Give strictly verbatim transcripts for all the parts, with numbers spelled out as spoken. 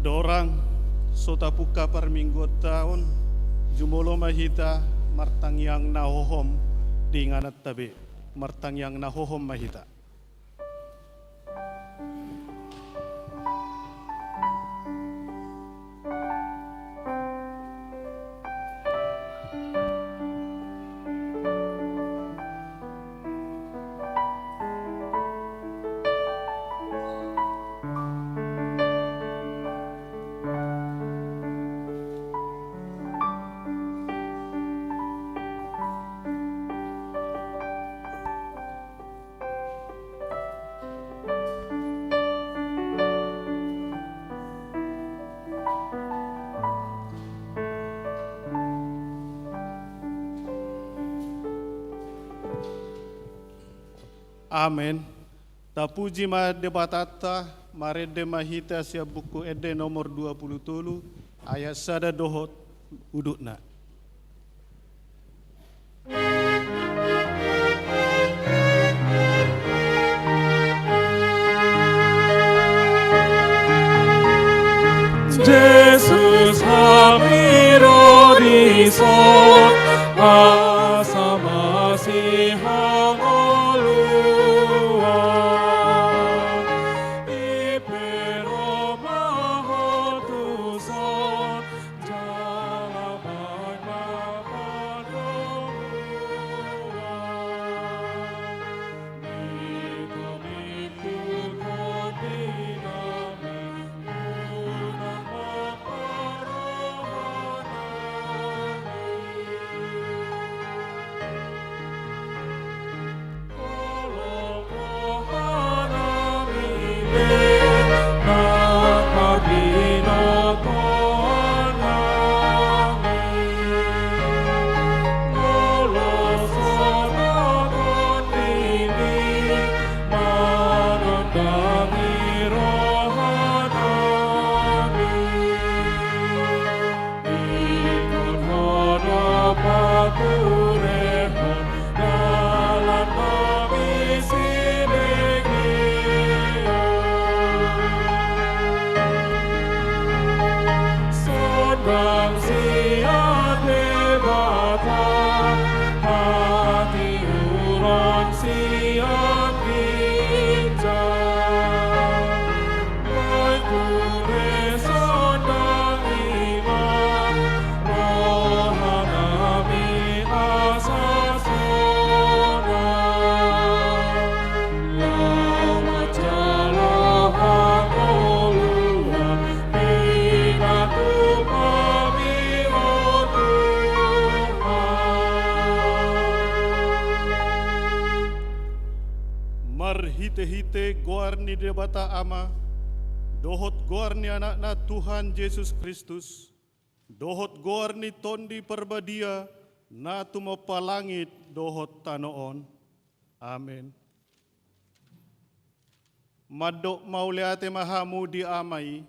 Andorang so tapungka parmingguonta on, jumolo ma hita martangiang na hohom di ingananta be. Martangiang na hohom ma hita. Amen. Tapuji ma Debatanta, marende ma hita sian Buku Ende nomor dua pulu tolu, ayat sada dohot udutna. Jesus, hami ro dison, asa masihangoluan, diperomaho tuson, jala baen ma pandomuan. Sondang sian Debata, hatiuron sian ginjang. Baen ture sondang i ma, rohanami asa sonang. Laho manjalo hangoluan, pinatupa hami, o Tuhan. Marhitehite goar ni Debata Ama, dohot goar ni Anakna Tuhan Jesus Kristus, dohot goar ni Tondi Parbadia, na tumompa langit dohot tano on. Amen. Mandok mauliate ma hamu di Ama i,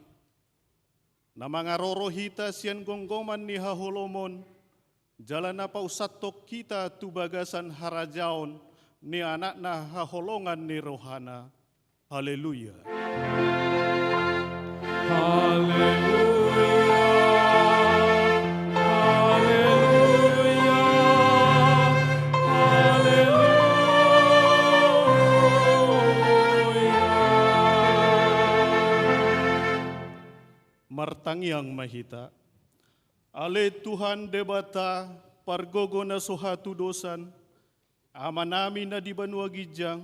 na mangaroro hita sian gomgoman ni haholomon, jala na pausathon hita tu bagasan harajaon ni Anakna haholongan ni rohana. Haleluya. Haleluya. Haleluya. Haleluya. Martangiang ma hita. Ale Tuhan Debata, pargogo na so hatudosan, Amanami na di banua ginjang,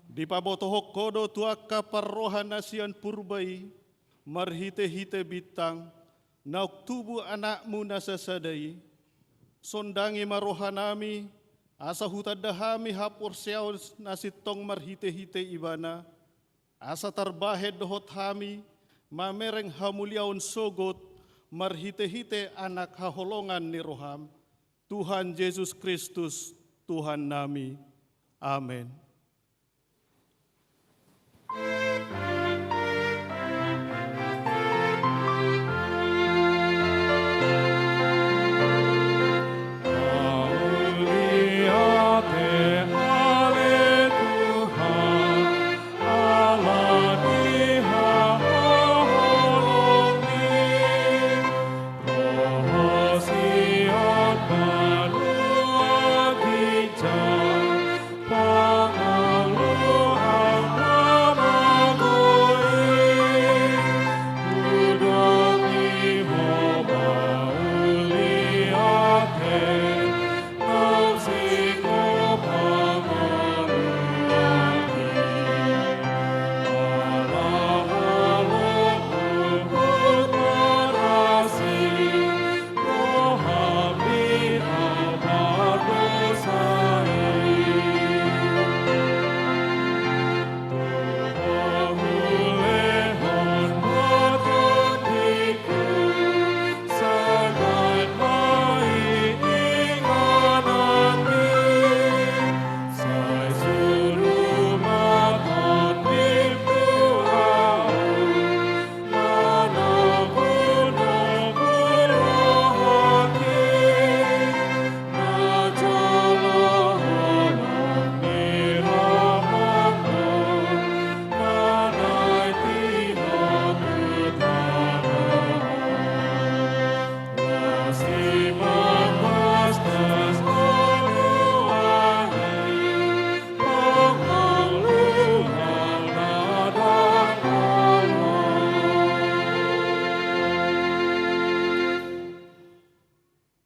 dipabotohon Ho do tu angka parroha na sian purba i, marhitehite bintang, naung tubu Anakmu na sasada i. Sondangi ma rohanami, asa hutanda hami haporseaon na sintong marhitehite Ibana, asa tarbahen dohot hami mamereng hamuliaon sogot marhitehite Anak haholongan ni roham, Tuhan Jesus Kristus, Tuhannami. Amen. Mauliate ale Tuhan, Ala ni haholongan.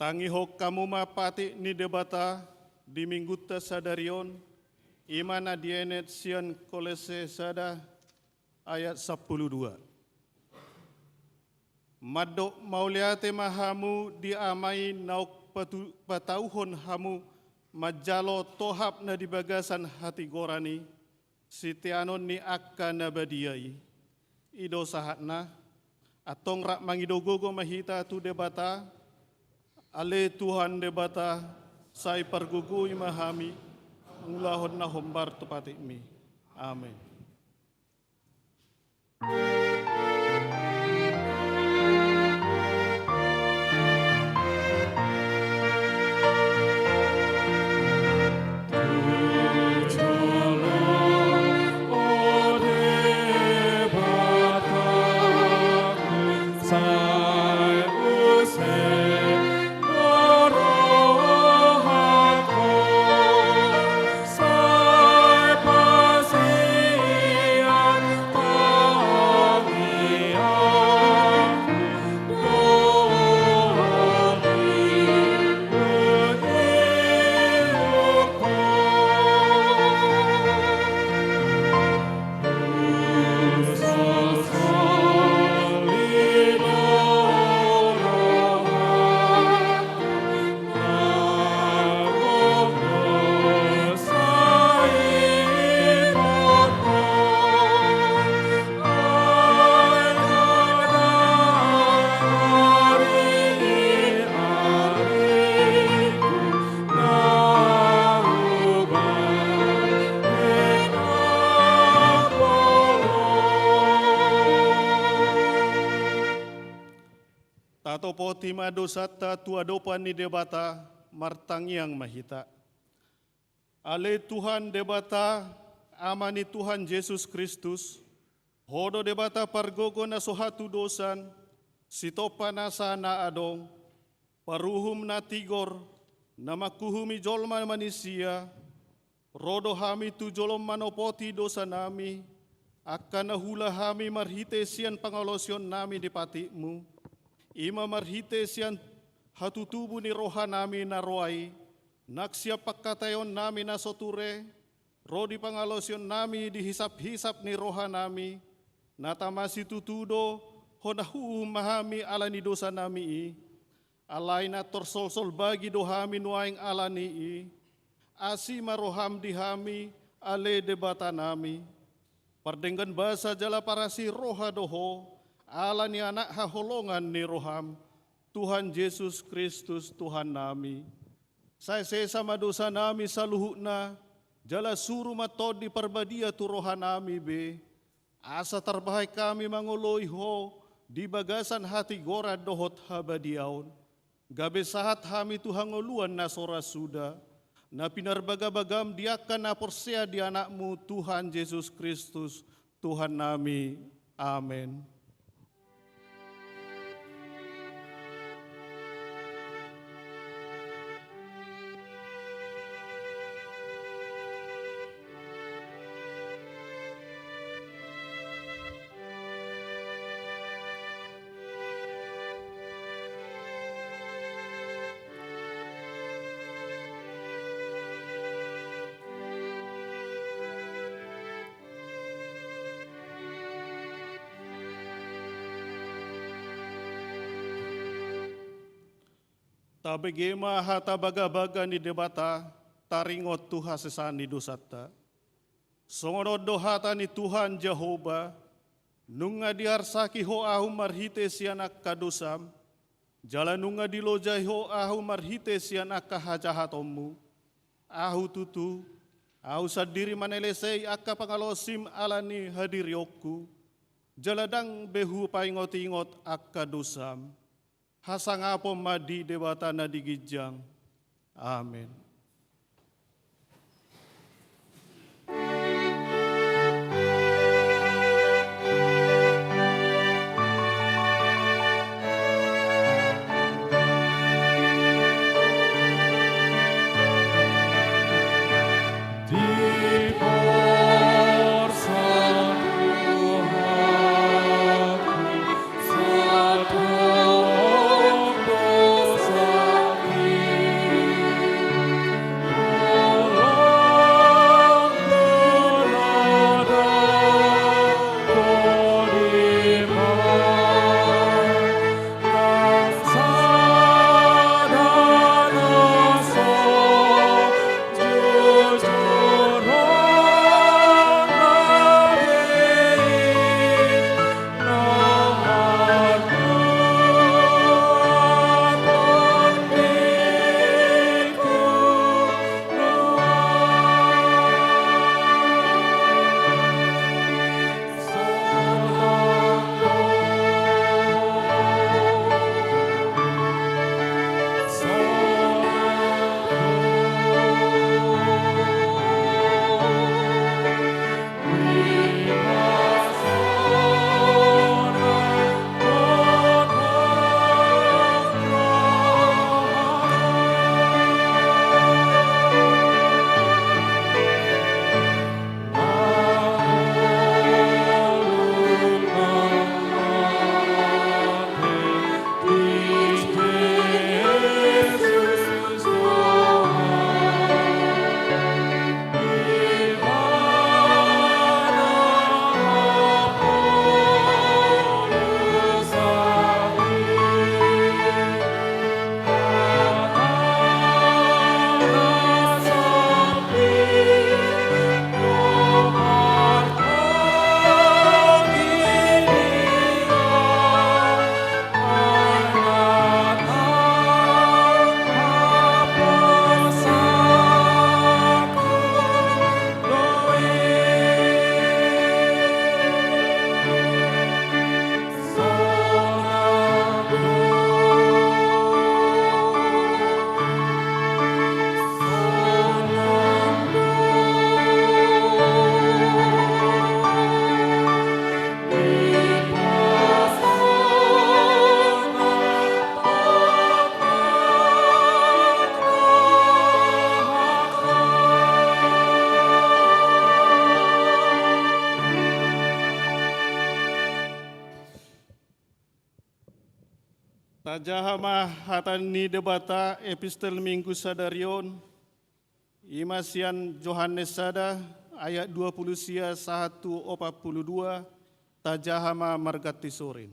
Tangihon hamu ma patik ni Debata di Minggunta sadari on, i ma na dienet sian Kolose sada ayat sampulu dua. Mandok mauliate ma hamu di Ama i naung patu-, patauhon hamu manjalo tohap na di bagasan hatigoran i, siteanon ni angka na badia i. I do sahatna. Antong rap mangido gogo ma hita tu Debata. Ale Tuhan Debata, sai pargogoi ma hami mangulahon na hombar tu patikmi. Amen. Tatopoti ma dosanta tu adopan ni Debata, martangiang ma hita. Ale Tuhan Debata, Ama ni Tuhan Jesus Kristus, Ho do Debata pargogo na so hatudosan, sitompa nasa na adong, paruhum na tigor, na manghuhumi jolma manisia. Ro do hami tu jolom manopoti dosanami, angka na huula hami marhite sian pangalaosionnami di patikmu, i ma marhite sian hatutubu ni rohanami na roa i, nang sian pangkataionnami na so ture, ro di pangalaosionnami di hisaphisap ni rohanami, na tama situtu do, hona huhum hami ala ni dosanami i. Alai na torsolsol bagi do hami nuaeng ala ni i. Asi ma roham di hami, ale Debatanami. Pardenggan basa jala parasi roha do ho, ala ni Anak haholongan ni roham, Tuhan Jesus Kristus Tuhannami. Sai sesa ma dosanami saluhutna, jala suru ma Tondi Parbadia tu rohanami be, asa tarbahen hami mangoloi ho di bagasan hatigoran dohot habadiaon. Gabe sahat hami tu hangoluan na so ra suda, na pinarbagabagam di angka na porsea di Anakmu Tuhan Jesus Kristus, Tuhannami. Amen. Tabege ma hata bagabaga ni Debata, taringot tu hasesaan ni dosanta. Songon on do hata ni Tuhan Jahowa: Nunga diarsaki ho Ahu marhite sian angka dosam, jala nunga dilojai ho Ahu marhite sian angka hajahatonmu. Ahu tutu, Ahu sandiri manelesei angka pangalaosim ala ni hadirionku, jala ndang be hupaingotingot angka dosam. Hasangapon ma di Debata na di ginjang. Amen. Tajaha ma hata ni Debata, Epistel Minggu sadari on, i ma sian Johannes sada, ayat dua puluh sia sahat tu opat puluh dua, tajaha ma marganti surin.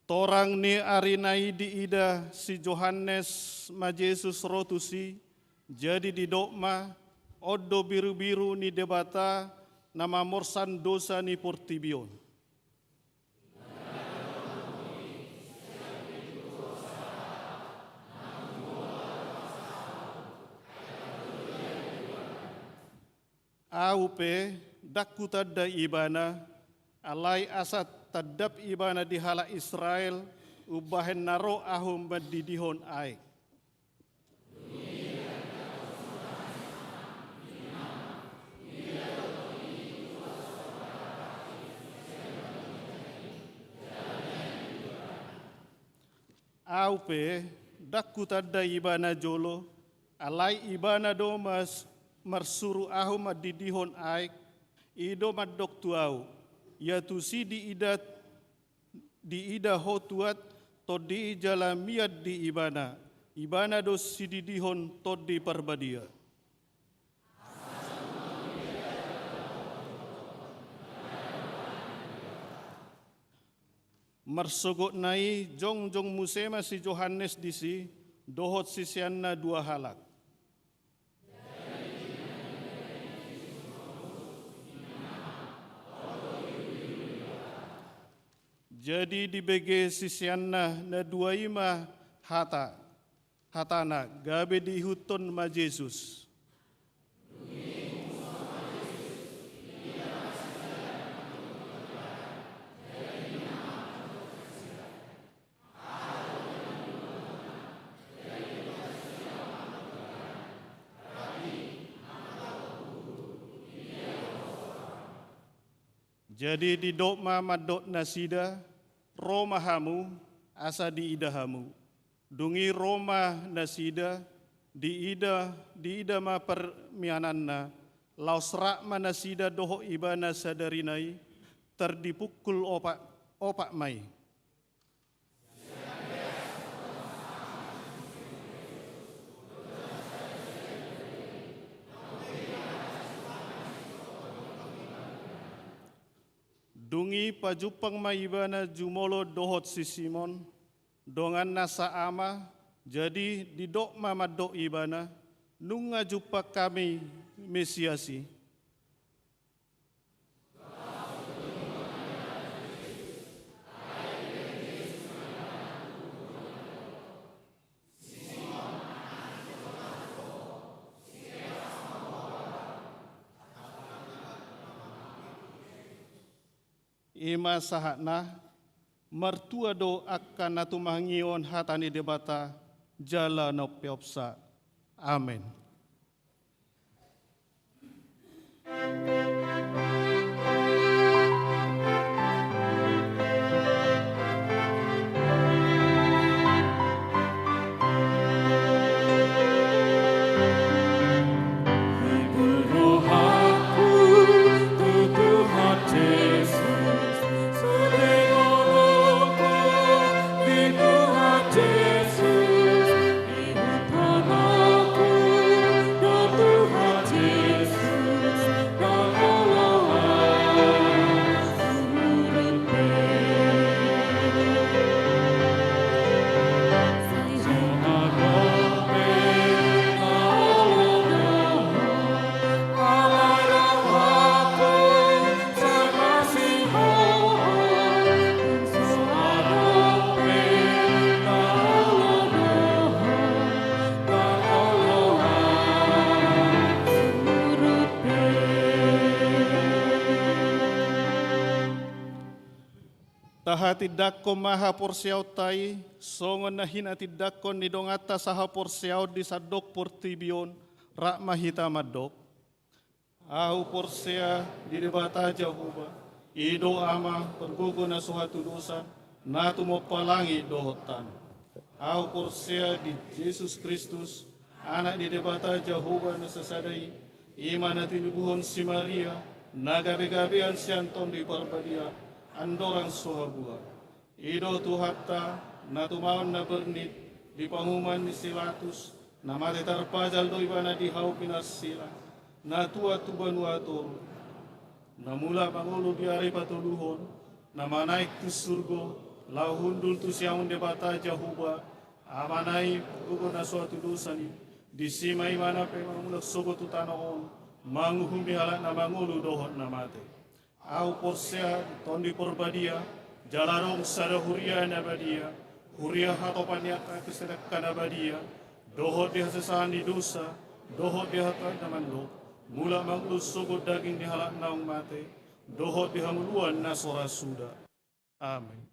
Torang ni ari na i diida si Johannes ma Jesus ro tusi, jadi didok ma: On do birubiru ni Debata na mamorsan dosa ni portibi on. Ahu pe, ndang hutanda ibana, alai asa tandap ibana di halak Israel, umbahen na ro ahu mandidihon aek. Ahu pe, ndang hutanda ibana jolo, alai ibana do mas-, marsuru ahu mandidihon aek, i do mandok tu ahu: Ia tusi diida, diida ho tuat tondi i jala mian di ibana, ibana do sididihon Tondi Parbadia. Marsogot na i jongjong muse ma si Johannes disi dohot siseanna dua halak. Jadi dibege siseanna na dua i ma hata, hatana, gabe diihuthon ma Jesus. Jadi didok ma mandok nasida: Ro ma hamu, asa diida hamu. Dung i ro ma nasida, diida, diida ma parmiananna, laos rap ma nasida dohot ibana sadari na i, tardipungkul opat, opat ma i. Dung i pajumpang ma ibana jumolo dohot si Simon, donganna saama, jadi didok ma mandok ibana: Nunga jumpang hami Mesias i. I ma sahatna. Martua do angka na tumangihon hata ni Debata jala na umpeopsa. Amen. Tahatindangkon ma haporseaonta i songon na hinatindangkon ni donganta sahaporseaon di sandok portibi on, rap ma hita mandok: Ahu porsea di Debata Jahowa, i do Ama pargogo na so hatudosan, na tumompa langit dohot tano. Ahu porsea di Jesus Kristus, Anak ni Debata Jahowa na sasada i, i ma na tinibuhon si Maria, na gabegabean sian Tondi Parbadia, andorang so habua. I do Tuhanta, na tumaon na bernit, di panguhuman ni si Pilatus, na mate tarpajal do ibana di hau pinarsila, na tuat tu banua toru, na mulak mangolu di ari patoluhon, na manaek tu surgo, laho hundul tu siamun Debata Jahowa, Amana i, pargogo na so hatudosan i, disi ma ibana pe mangulak sogot tu tano on, manguhumi halak na mangolu dohot na mate. Ahu porsea di Tondi Porbadia, jala adong sada huria na badia, huria hatopan ni angka Kristen angka na badia, dohot di hasesaan ni dosa, dohot di hata na mandok, mulak mangolu sogot daging ni halak naung mate, dohot di hangoluan na so ra suda. Amen.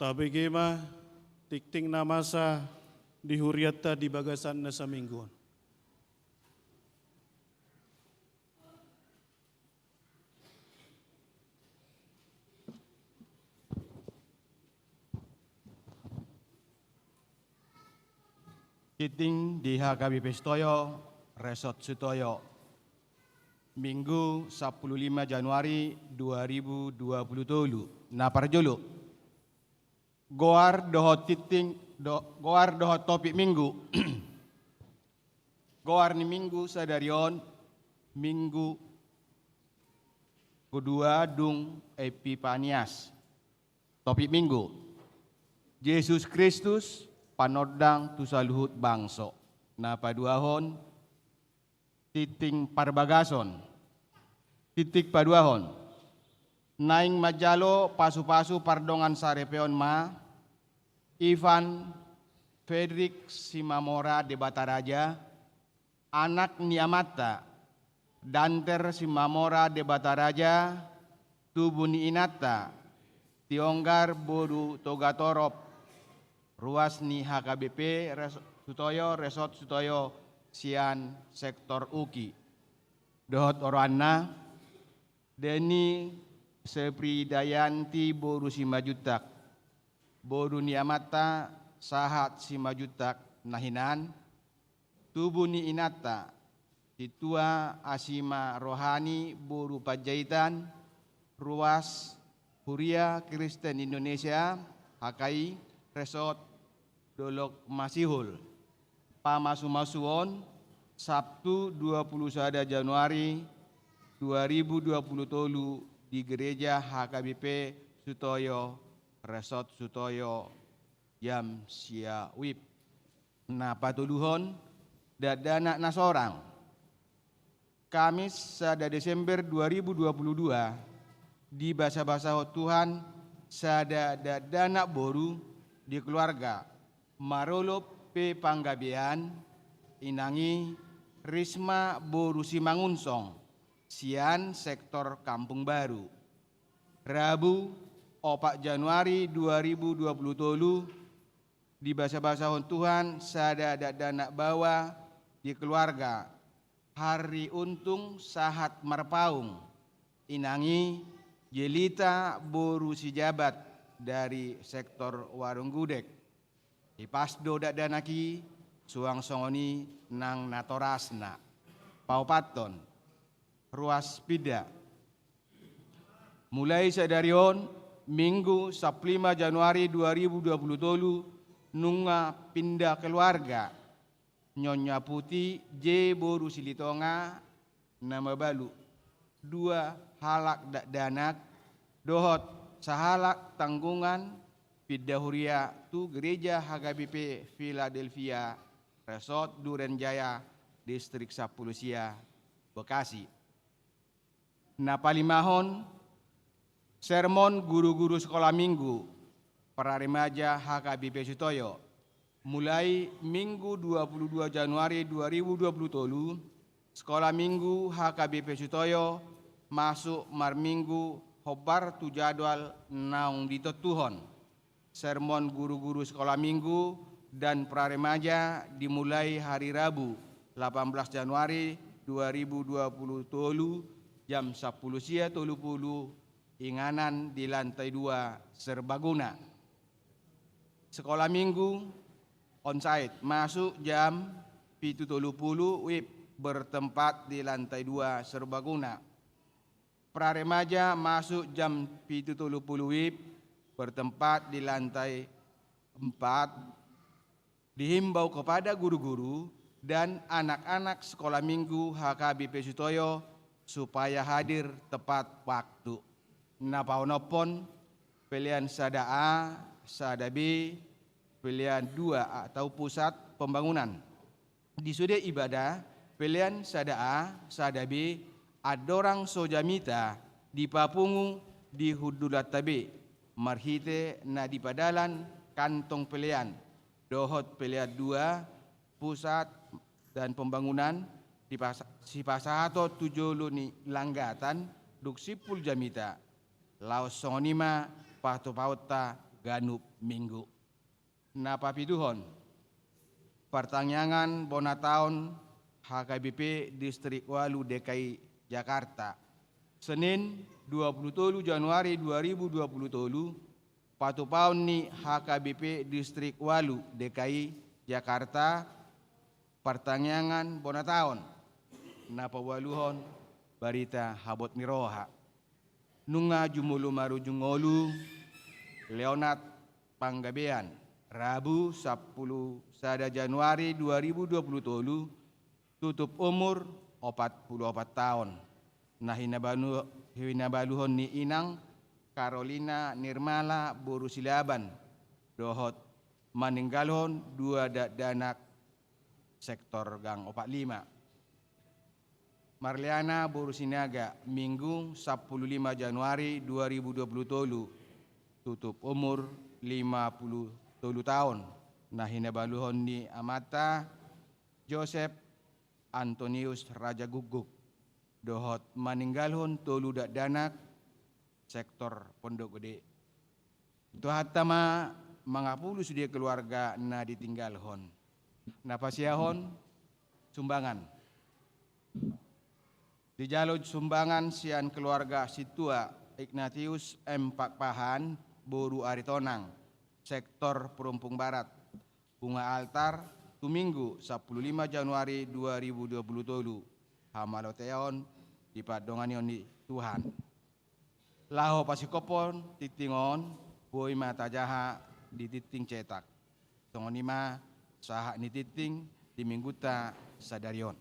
Tabege ma tingting na masa di hurianta di bagasan na saminggu on. Tingting di H K B P Sutoyo, Resort Sutoyo, Minggu sampulu lima Januari dua ribu dua pulu tolu. Na parjolo, goar dohot tingting, do, goar dohot topik Minggu. Goar ni Minggu sadari on, Minggu kedua dung Epipanias. Topik Minggu: Jesus Kristus, panondang tu saluhut bangso. Na paduahon, tingting parbagason. Tingting paduahon: Naeng manjalo pasupasu pardongan saripeon ma Ivan Fredrik Simamora Debataraja, anak ni amanta, Danter Simamora Debataraja, tubu ni inanta, Tionggar boru Togatorop, ruas ni H K B P Res-, Sutoyo, Resort Sutoyo, sian sektor Uki. Dohot oroanna, Deni Sepridayanti boru Simanjuntak, boru ni amanta Sahat Simanjuntak na hinan, tubu ni inanta, Sintua Asima Rohani boru Panjaitan, ruas Huria Kristen Indonesia, H K I, Resort Dolok Masihul. Pamasumasuon, Sabtu dua pulu sada Januari dua ribu dua pulu tolu, di Gereja H K B P Sutoyo, Resort Sutoyo, jam sia WIB. Na patoluhon, dakdanak na sorang. Kamis sada Desember dua ribu dua pulu dua, dibasabasahon Tuhan sada dakdanak boru di keluarga Marolop pe Panggabean, inang i Risma boru Simangunsong, sian sektor Kampung Baru. Rabu opat Januari dua ribu dua pulu tolu, dibasabasahon Tuhan sada dakdanak baoa di keluarga, Harry Untung sahat Marpaung, inang i Jelita boru Sijabat dari sektor Warung Gudeg. Hipas do dakdanak i, suang songon i nang natorasna. Paopathon, ruas pinda. Mulai sadari on, Minggu sampulu lima Januari dua ribu dua pulu tolu, nunga pinda keluarga Nyonya Puti J boru Silitonga na mabalu, dua halak dakdanak dohot sahalak tanggungan pinda huria tu Gereja H K B P Philadelphia, Resort Duren Jaya, Distrik Sampulu Sia, Bekasi. Na palimahon, sermon guru-guru Sekolah Minggu Praremaja H K B P Sutoyo. Mulai Minggu dua pulu dua Januari dua ribu dua pulu tolu, Sekolah Minggu H K B P Sutoyo masuk marminggu hombar tu jadwal naung ditontuhon. Sermon guru-guru Sekolah Minggu dan Praremaja dimulai hari Rabu, delapan belas Januari dua ribu dua puluh tolu, jam sampulu sia tolu pulu, inganan di lantai dua serbaguna. Sekolah Minggu onsite, masuk jam pitu tolu pulu WIB, bertempat di lantai dua serbaguna. Praremaja masuk jam pitu tolu pulu WIB, bertempat di lantai empat. Dihimbau kepada guru-guru dan anak-anak Sekolah Minggu H K B P Sutoyo supaya hadir tepat waktu. Na paonomhon, pelean sada A, sada B, pelean dua atau pusat pembangunan. Di sude ibadah, pelean sada A, sada B, andorang so jamita dipapungu di hundulanta be, marhite na dipadalan kantong pelean, dohot pelean dua, pusat dan pembangunan, dipas-, sipasahaton tu jolo ni langgatan, dung simpul jamita. Laos songon i ma patupaonta ganup minggu. Na papituhon, partangiangan bona taon H K B P Distrik Ualu D K I Jakarta. Senin, dua puluh tolu Januari dua ribu dua puluh tolu, patupaon ni H K B P Distrik Ualu D K I Jakarta, partangiangan bona taon. Na paualuhon, barita habot ni roha. Nunga jumolo marujung ngolu Leonard Panggabean, Rabu, sampulu sada Januari dua ribu dua puluh tolu, tutup umur opat pulu opat taon. Na hinabalu-, hinabaluhon ni inang Carolina Nirmala boru Silaban, dohot maninggalhon dua dakdanak sektor gang opat lima. Marliana boru Sinaga, Minggu, sampulu lima Januari dua ribu dua puluh tolu, tutup umur lima pulu tolu taon. Na hinabaluhon ni amanta Joseph Antonius Raja Guguk, dohot maninggalhon tolu dakdanak sektor Pondok Gede. Tuhanta ma mangapuli sude keluarga na ditinggalhon. Na pasiahon sumbangan. Dijalo sumbangan sian keluarga Sintua Ignatius M Pakpahan boru Aritonang, sektor Perumpung Barat, bunga altar tu Minggu sampulu lima Januari dua ribu dua puluh tolu, hamaloteon di pandonganion ni Tuhan. Laho pasingkophon tingting on, boi ma tajaha di tingting cetak. Songon i ma sahat ni tingting di Minggunta sadari on.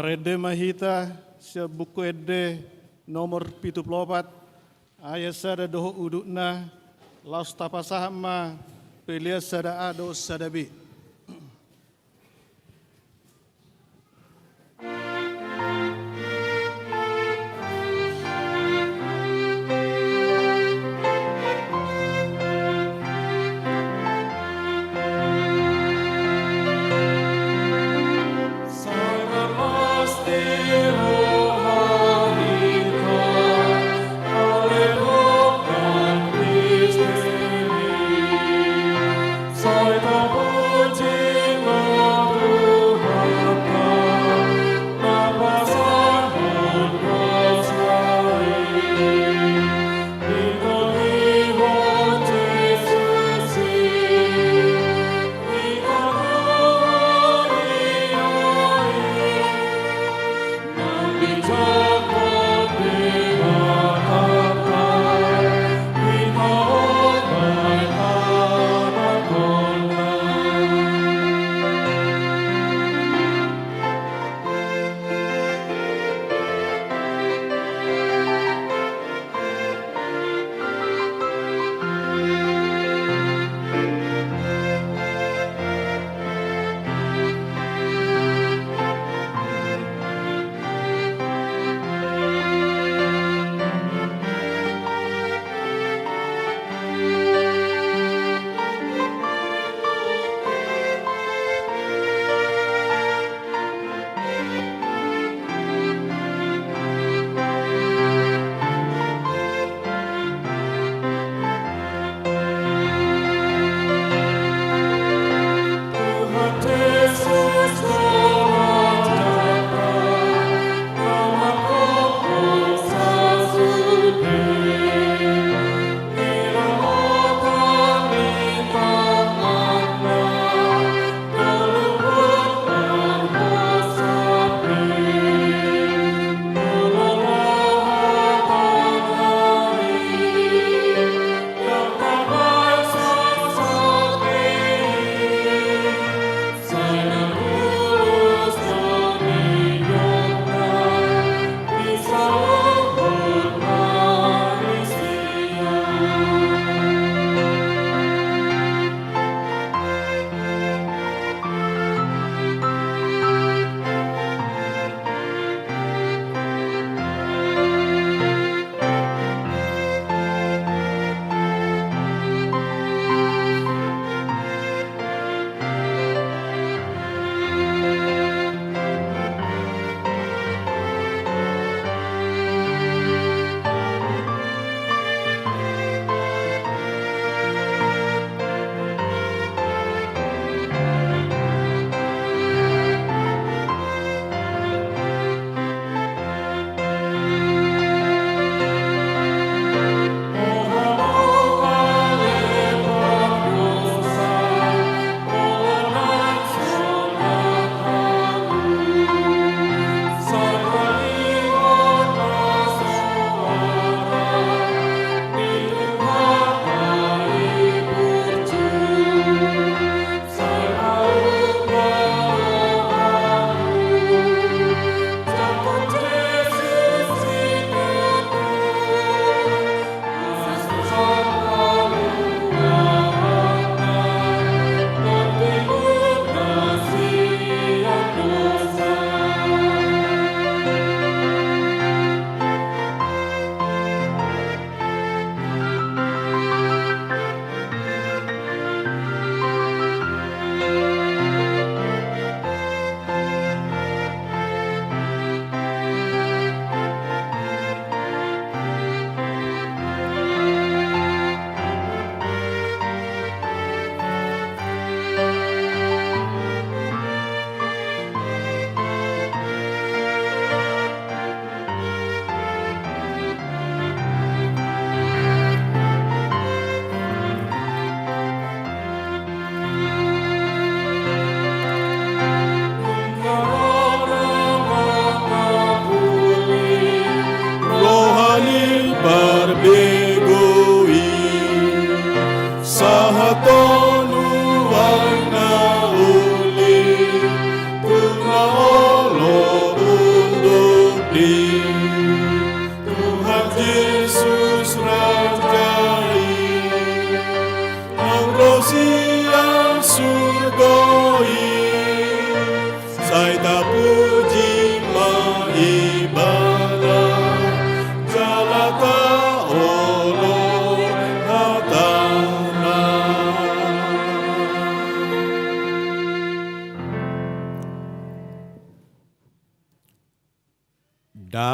Ende ma hita sian Buku Ende nomor pitu pulu opat, ayat sada dohot udutna, laos tapasahat ma pelean sada A dohot sada B.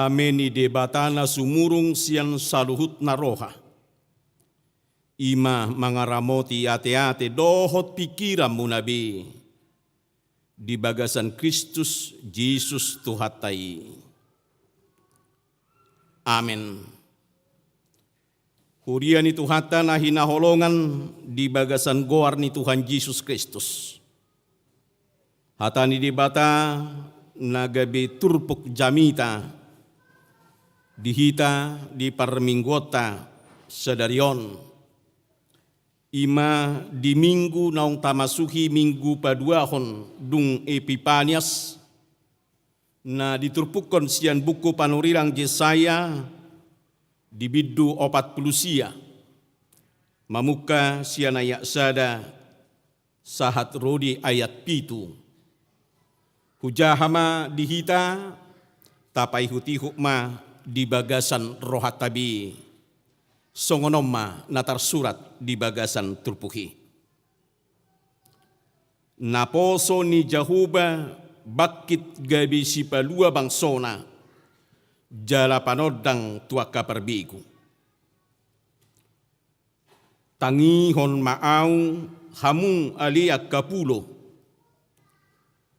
Dame ni Debata na sumurung sian saluhut na roha, i ma mangaramoti ateate dohot pingkiranmuna be di bagasan Kristus Jesus Tuhanta i. Amen. Huria ni Tuhanta na hinaholongan di bagasan goar ni Tuhan Jesus Kristus. Hata ni Debata na gabe turpuk jamita di hita di parmingguonta sadari on, i ma di minggu naung tamasuhi minggu paduahon dung Epipanias, na diturpukkon sian buku panurirang Jesaya di bindu opat pulu sia, mamungka sian ayat sada sahat ro di ayat pitu. Hujaha ma di hita, tapaihutihut ma di bagasan rohanta be. Songon on ma na tarsurat di bagasan turpuk i. Naposo ni Jahowa bangkit gabe sipalua bangsona, jala panondang tu angka parbegu. Tangihon ma ahu, hamu ale angka pulo,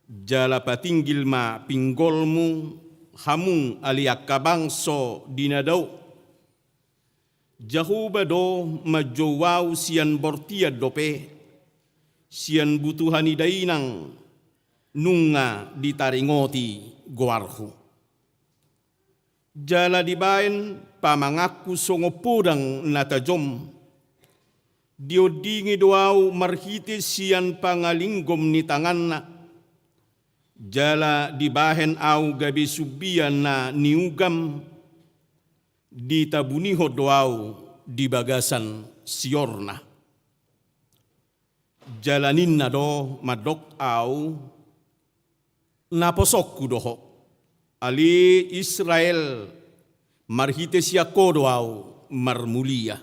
jala patinggil ma pinggolmu, hamu ale angka bangso di na dao. Jahowa do manjou ahu sian bortian dope, sian butuha ni dainang, nunga ditaringoti goarhu. Jala dibahen pamanganku songon podang na tajom, diondingi do ahu marhite sian pangalinggom ni tanganna, jala dibahen ahu gabe sumbia na niugam, ditabunihon do ahu di bagasan siorna. Jala ninna do mandok ahu, naposongku do ho, ale Israel, marhite sian ho do ahu marmulia.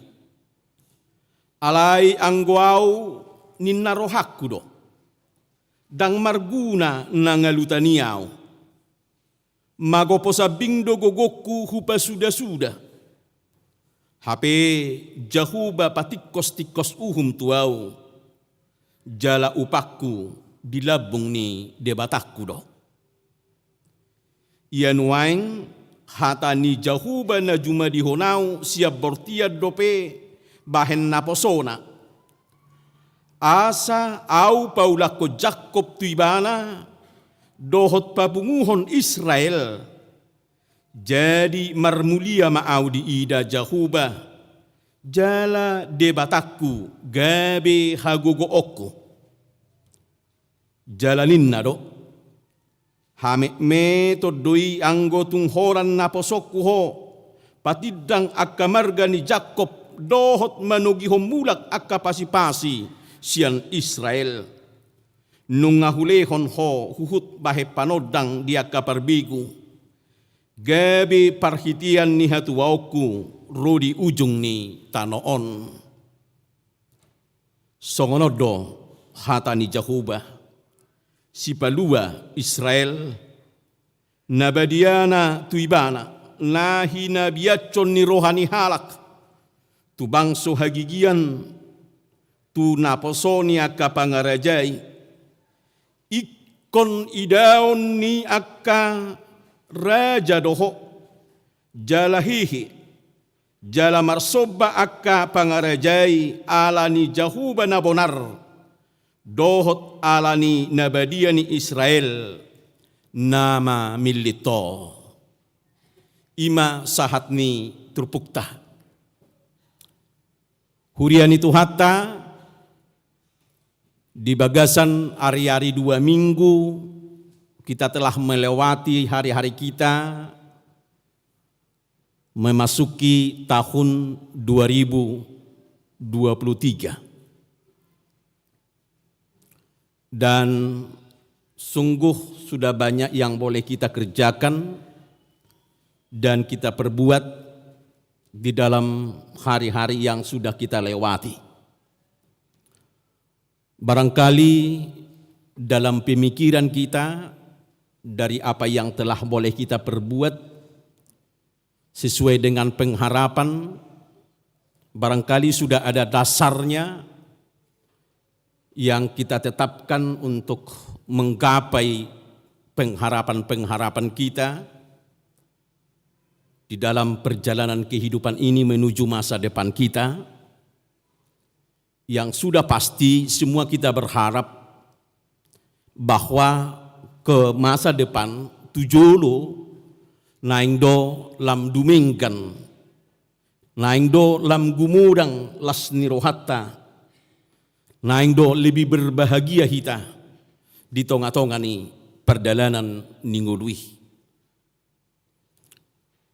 Alai anggo ahu ninna rohangku do, ndang marguna na ngalutan i ahu. Magopo sambing do gogongku hupasudasuda. Hape Jahowa patingkostingkos uhum tu ahu, jala upangku di lambung ni Debatangku do. Ia nuaeng hata ni Jahowa na jumadihon ahu sian bortian dope bahen naposona. Asa ahu paulakkon Jakkob tu ibana, dohot papunguhon Israel. Jadi marmulia ma ahu diida Jahowa, jala Debatangku gabe hagogoonku. Jala ninna do, hametmeton do i anggo tung holan naposongku ho, patindang angka marga ni Jakkob, dohot manogihon mulak angka pasipasi sian Israel. Nunga hulehon ho huhut bahen panondang di angka parbegu, gabe parhitean ni hatuaonku ro di ujung ni tano on. Songon on do hata ni Jahowa, sipalua Israel, na badiana tu ibana, na hinabianhon ni roha ni halak, tu bangso hagigian, tu naposo ni angka pangaraja i, ingkon idaon ni angka raja do ho, jala hehe, jala marsomba angka pangaraja i ala ni Jahowa na bonar, dohot ala ni na badia ni Israel, na mamillit ho. I ma sahat ni turpukta. Huria ni Tuhanta, di bagasan ari-ari dua minggu, kita telah melewati hari-hari kita memasuki tahun dua ribu dua puluh tiga. Dan sungguh sudah banyak yang boleh kita kerjakan dan kita perbuat di dalam hari-hari yang sudah kita lewati. Barangkali dalam pemikiran kita, dari apa yang telah boleh kita perbuat, sesuai dengan pengharapan, barangkali sudah ada dasarnya yang kita tetapkan untuk menggapai pengharapan-pengharapan kita di dalam perjalanan kehidupan ini menuju masa depan kita. Yang sudah pasti, semua kita berharap bahwa ke masa depan tu jolo naeng do lam dumenggan, naeng do lam gumodang las ni rohanta, naeng do lebih berbahagia hita di tonga-tonga ni pardalanan ni ngolu i.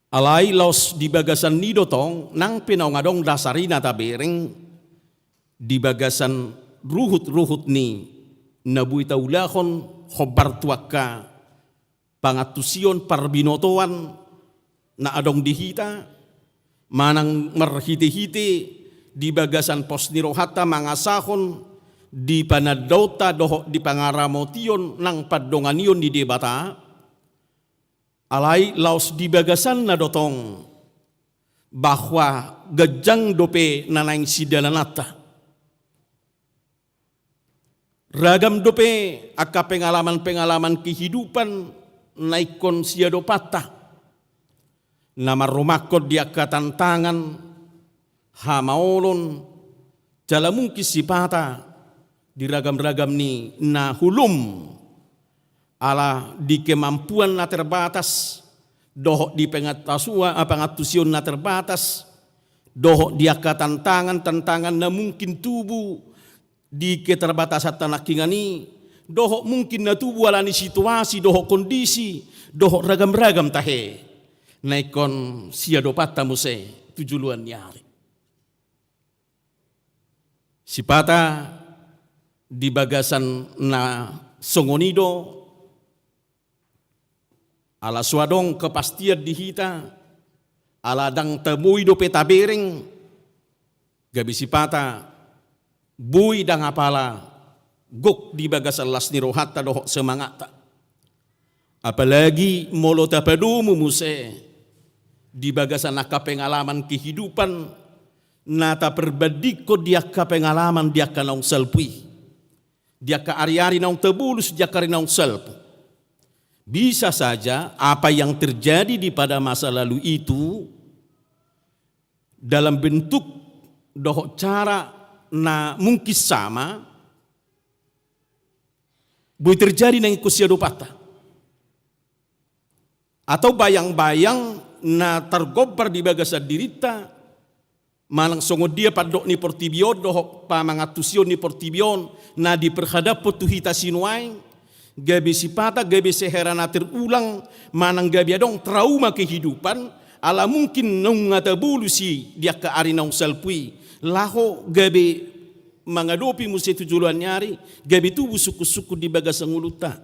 Alai laos di bagasan i do tong, nang pe naung adong dasar i na tabereng di bagasan ruhut-ruhut ni na boi taulahon hombar tu angka pangantusion parbinotoan na adong di hita, manang marhite-hite di bagasan pos ni rohanta mangasahon di panandaonta dohot di pangaramotion nang pandonganion ni Debata, alai laos di bagasanna do tong, bahwa ganjang dope na naeng sidalananta. Ragam dope angka pengalaman-pengalaman kehidupan na ingkon siadopanta, na marrumangkon di angka tantangan, hamaolon, jala mungkin sipata di ragam-ragam ni na holom. Ala di kemampuan na terbatas, dohot di pengetahuan, eh, pangantusion na terbatas, dohot di angka tantangan-tantangan na mungkin tubu di keterbatasan nangkiningan i, dohot mungkin na tubu ala ni situasi, dohot kondisi, dohot ragam-ragam tahe na ingkon siadopanta muse tu joloan ni ari. Sipata di bagasan na songon i do, ala so adong kepastian di hita, ala ndang taboi dope tabereng, gabe sipata boi ndang apala gok di bagasan las ni rohanta dohot semangatta. Apalagi molo tapadomu muse di bagasan angka pengalaman kehidupan na taperbandingkon di angka pengalaman di angka naung salpu i, di angka ari-ari naung tabolus, di angka ari naung salpu. Bisa saja apa yang terjadi di pada masa lalu itu dalam bentuk dohot cara na mungkin sama, boi terjadi nang ingkon siadopanta. Atau bayang-bayang na targombar di bagasan dirinta, manang songon dia pandok ni portibi on dohot pamangantusion ni portibi on na diperhadaphon tu hita sinuaeng, gabe sipata, gabe sehera na terulang, manang gabe adong trauma kehidupan, ala mungkin nunga tabolus i di angka ari naung salpu i, laho gabe mangadopi muse tu joloan ni ari, gabe tubu sungkun-sungkun di bagasan ngolunta.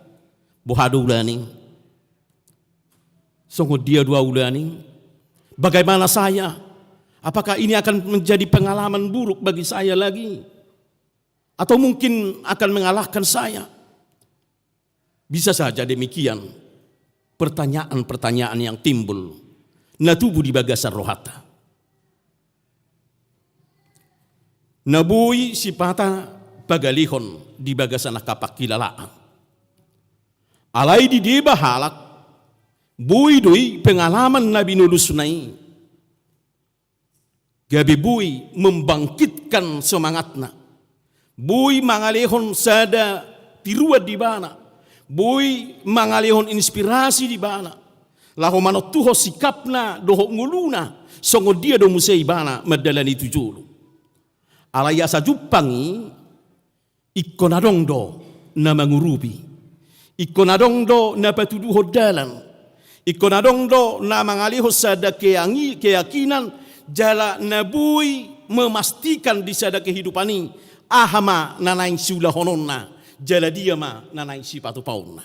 Boha do ulaning? Songon dia do au ulaning? Bagaimana saya? Apakah ini akan menjadi pengalaman buruk bagi saya lagi? Atau mungkin akan mengalahkan saya? Bisa saja demikian pertanyaan-pertanyaan yang timbul na tubu di bagasan rohanta. Na boi sipata pagalehon di bagasan angka pangkilalaan. Alai di deba halak, boi do i pengalaman na binolusna i gabe boi membangkitkan semangatna, boi mangalehon sada tiruan di ibana, boi mangalehon inspirasi di ibana, laho manontuhon sikapna dohot ngoluna, songon dia do muse ibana mandalani tu jolo. Alai asa jumpang i, ingkon adong do na mangurupi. Ingkon adong do na patuduhon dalan. Ingkon adong do na mangalehon sada keangi-, keyakinan, jala na boi memastikan di sada kehidupan i, aha ma na naeng siulahononna, jala dia ma na naeng sipatupaonna.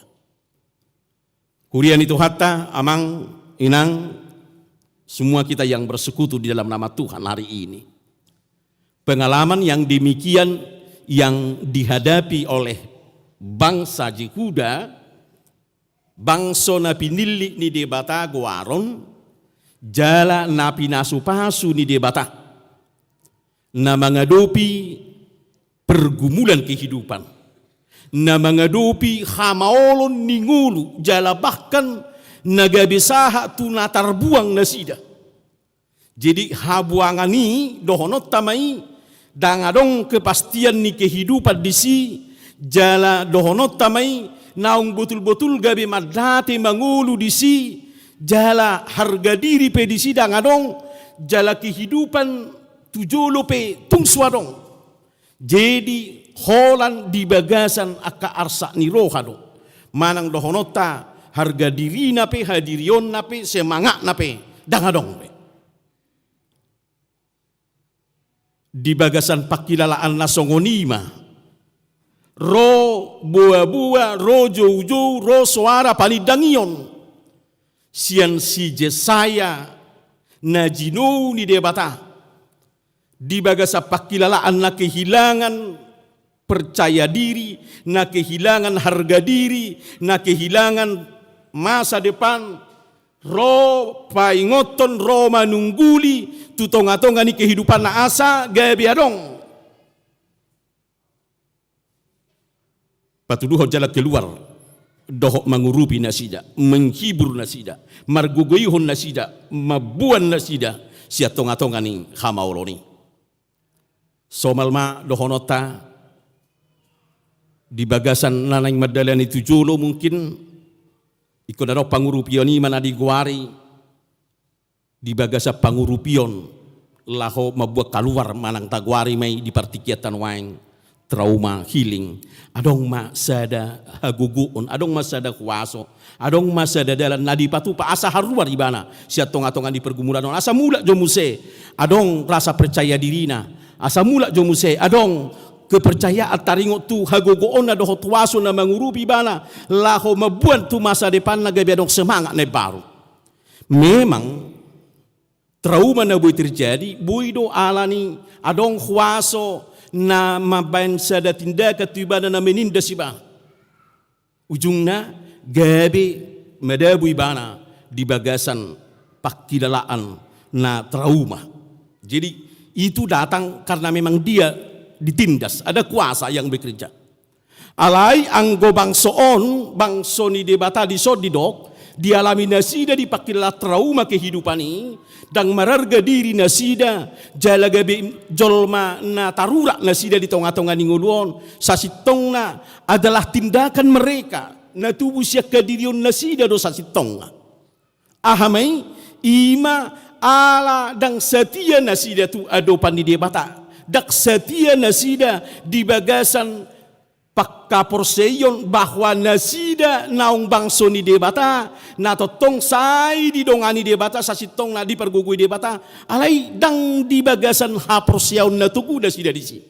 Huria ni Tuhanta, amang, inang, semua kita yang bersekutu di dalam nama Tuhan hari ini. Pengalaman yang demikian yang dihadapi oleh bangsa Jehuda, bangso na pinillit ni Debata goaron, jala na pinasu-pasu ni Debata, na mangadopi pergumulan kehidupan, na mangadopi hamaolon ni ngolu, jala bahkan na gabe sahat tu na tarbuang nasida. Jadi habuangan i dohononta ma i, ndang adong kepastian ni kehidupan disi, jala dohononta ma i, naung botul-botul gabe mandate mangolu disi, jala harga diri pe disi ndang adong, jala kehidupan tu jolo pe tung so adong. Jadi holan di bagasan angka arsak ni roha do. Manang dohononta harga dirina pe, hadirionna pe, semangatna pe, ndang adong be. Di bagasan pangkilalaan na songon i ma, ro boa-boa, ro jou-jou, ro soara panindangion sian si Jesaya na jinou ni Debata. Di bagasan pangkilalaan na kehilangan percaya diri, na kehilangan harga diri, na kehilangan masa depan, ro paingothon, ro manungguli tu tonga-tonga ni kehidupanna asa gabe adong patuduhon jalan keluar, dohot mangurupi nasida, menghibur nasida, margogoihon nasida, mamboan nasida sian tonga-tonga ni hamaolon i. Somal ma dohononta di bagasan na naeng mandalani tu jolo, mungkin ingkon adong pangurupion i ma na digoari di bagasan pangurupion laho mambuat kaluar manang tagoari ma i di partingkianta nuaeng trauma healing. Adong ma sada hagogoon, adong ma sada huaso, adong ma sada dalan na dipatupa asa haruar ibana sian tonga-tonga ni pergumulan on, asa mulak jo muse adong rasa percaya dirina, asa mulak jo muse adong kepercayaan taringot tu hagogoonna dohot huaso na mangurupi ibana laho mamboan tu masa depanna gabe adong semangat na imbaru. Memang trauma na boi terjadi, boi do alani adong huaso na mambaen sada tindakan tu ibana na menindas ibana. Ujungna gabe madabu ibana di bagasan pangkilalaan na trauma. Jadi itu datang karena memang dia ditindas, ada kuasa yang bekerja. Alai anggo bangso on, bangso ni Debata dison didok, dialami nasida di pangkilala trauma kehidupan i, ndang mararga diri nasida, jala gabe jolma na tarurak nasida di tonga-tonga ni ngolu on, sasintongna adalah tindakan mereka, na tubu sian hadirion nasida do sasintongna. Aha ma i? I ma ala ndang satia nasida tu adopan ni Debata, ndang satia nasida di bagasan panghaporseaion bahwa nasida naung bangso ni Debata, na tongtong sai didongani Debata, sasintongna dipargogoi Debata, alai ndang di bagasan haporseaon na togu nasida disi.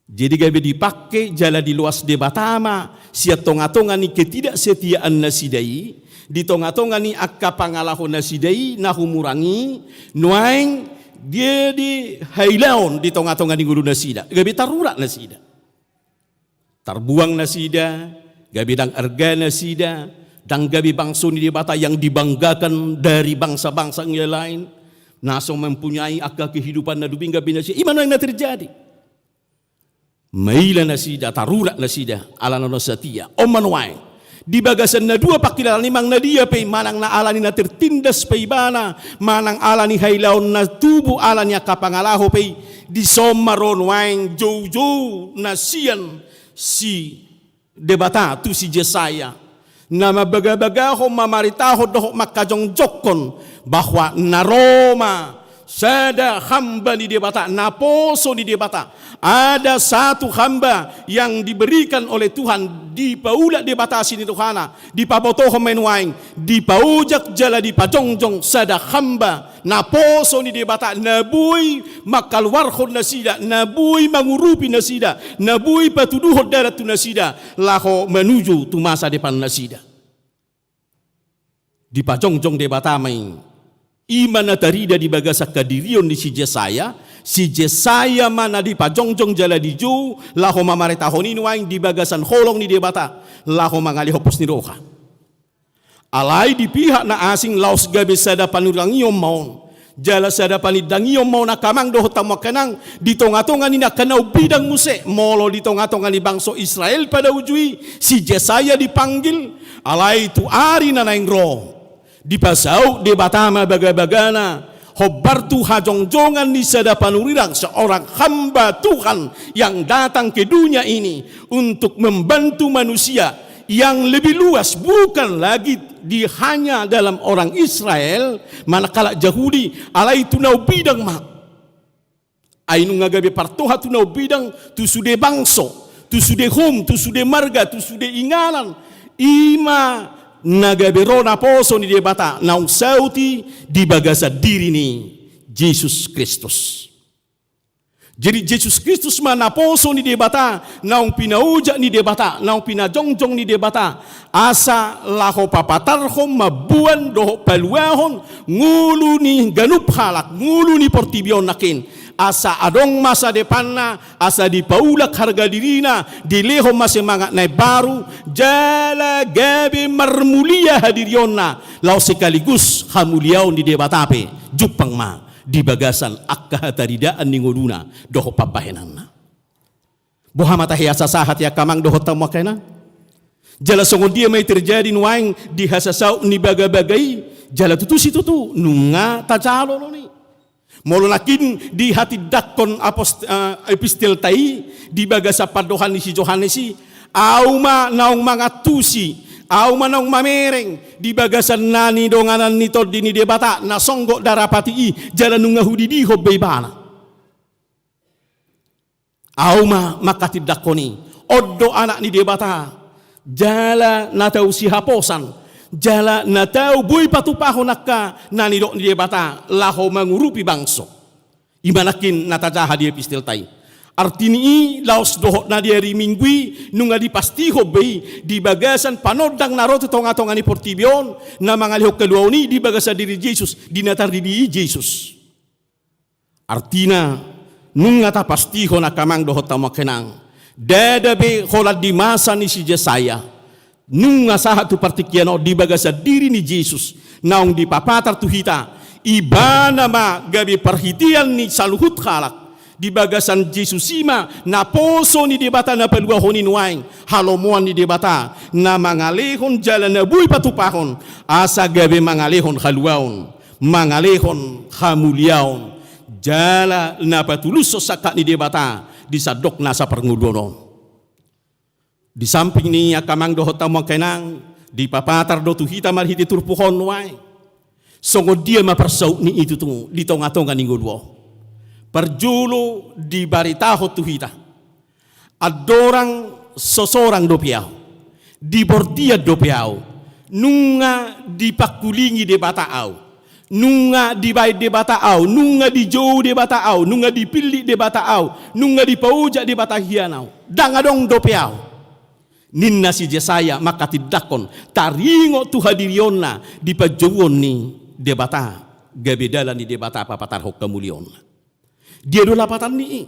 Jadi gabe dipangke jala diloas Debata ma sian tonga-tonga ni ketidaksetiaan nasida i, di tonga-tonga ni angka pangalaho nasida i na humurang i, nuaeng dia di hailaon di tonga-tonga ni ngolu nasida, gabe tarurak nasida. Tarbuang nasida, gabe ndang arga nasida, ndang gabe bangso ni Debata yang dibanggakan dari bangsa-bangsa yang lain, na so mempunyai angka kehidupan na dumenggan be nasida, i ma nuaeng na terjadi. Maila nasida, tarurak nasida, ala na satia. On ma nuaeng. Di bagasan na dua pangkilalaan i manang na dia pe i, manang na alani na tertindas pe ibana, manang alani hailaon na tubu alani angka pangalaho pe i, dison ma ro nuaeng joujou na sian si Debata tu si Jesaya, na mambagabagahon, mamaritahon dohot mangkajongjongkon bahwa na ro ma sada hamba ni Debata, naposo ni Debata. Ada satu hamba yang diberikan oleh Tuhan, dipaulak Debata sian rohana, dipabotohon ma i nuaeng, dipaojak jala dipajongjong sada hamba naposo ni Debata, na boi mangkaluarhon nasida, na boi mangurupi nasida, na boi patuduhon dalan tu nasida laho manuju tu masa depan nasida. Dipajongjong Debata ma i. I ma na tarida di bagasan hadirion ni si Jesaya, si Jesaya ma na dipajongjong jala dijou laho mamaritahon i nuaeng di bagasan holong ni Debata laho mangalehon pos ni roha. Alai di pihak na asing laos gabe sada panurirang ma on. Jala sada panindangion ma on angka amang dohot hamu angka inang, di tonga-tonga ni angka na umbidang muse, molo di tonga-tonga ni bangso Israel pada uju i, si Jesaya dipanggil, alai tu ari na naeng ro, dipasaut Debata ma baga-bagana, hombar tu hajongjongan ni sada panurirang, seorang hamba Tuhan yang datang ke dunia ini untuk membantu manusia yang lebih luas, bukan lagi di hanya dalam orang Israel, manang halak Jahudi, alai tu na umbidang ma. Ai nunga gabe partoha tu na umbidang, tu sude bangso, tu sude hom, tu sude marga, tu sude inganan. I ma na gabe ro naposo ni Debata, naung saut i di bagasan diri ni Jesus Kristus. Jadi Jesus Kristus ma naposo ni Debata, naung pinaojak ni Debata, naung pinajongjong ni Debata, asa laho papatarhon, mamboan dohot paluahon ngolu ni ganup halak, ngolu ni portibi on nangkin. Asa adong masa depanna, asa dipaulak harga dirina, dilehon ma semangat na imbaru, jala gabe marmulia hadirionna, laos sekaligus hamuliaon ni Debata pe jumpang ma di bagasan angka hataridaan ni ngoluna dohot pambahenanna. Boha ma tahe asa sahat i angka amang dohot hamu angka inang? Jala songon dia ma i terjadi nuaeng di hasasaut ni bagabaga i, jala tutu situtu nunga tajalo do i. Molo nangkin dihatindangkon apost-, eh, epistelta i di bagasan pandohan ni si Johannes i, au ma naung mangantusi, au ma naung mamereng di bagasan na nidonganan ni Tondi ni Debata na songgot darapati i, jala nunga hudidihon be ibana. Au ma manghatindangkon i, on do Anak ni Debata, jala na tau sihaposan, jala na tau boi patupahon angka na nidok ni Debata laho mangurupi bangso. I ma nangkin na tajaha di epistelta i. Arti ni i, laos dohot na di ari Minggu i nunga dipastihon be i di bagasan panondang na ro tu tonga-tonga ni portibi on, na mangalehon haluaon i di bagasan diri Jesus, di na tardibi i Jesus. Artina, nunga tapastihon angka amang dohot hamu angka inang, ndada be holan di masa ni si Jesaya, nunga sahat tu partingkian on di bagasan diri ni Jesus, naung dipapatar tu hita, ibana ma gabe parhitean ni saluhut halak, di bagasan Jesus i ma naposo ni Debata na paluahon i nuaeng, halomoan ni Debata, na mangalehon jala na boi patupahon, asa gabe mangalehon haluaon, mangalehon hamuliaon, jala na patulushon sangkap ni Debata di sandok nasa parngoluon on. Di samping ni i angka amang dohot hamu angka inang, dipapatar do tu hita marhite turpuk on nuaeng. Songon dia ma parsaut ni i tutu di tonga-tonga ni ngolu on? Parjolo dibaritahon tu hita. Andorang so sorang dope ahu, di bortian dope ahu, nunga dipangkulingi Debata ahu, nunga dibaen Debata ahu, nunga dijou Debata ahu, nunga dipillit Debata ahu, nunga dipaojak Debata hian ahu. Ndang adong dope ahu. Ninna si Jesaya manghatindangkon, taringot tu hadirionna di panjouon ni Debata, gabe dalan ni Debata papatarhon hamuliaonna. Dia do lapatan ni i?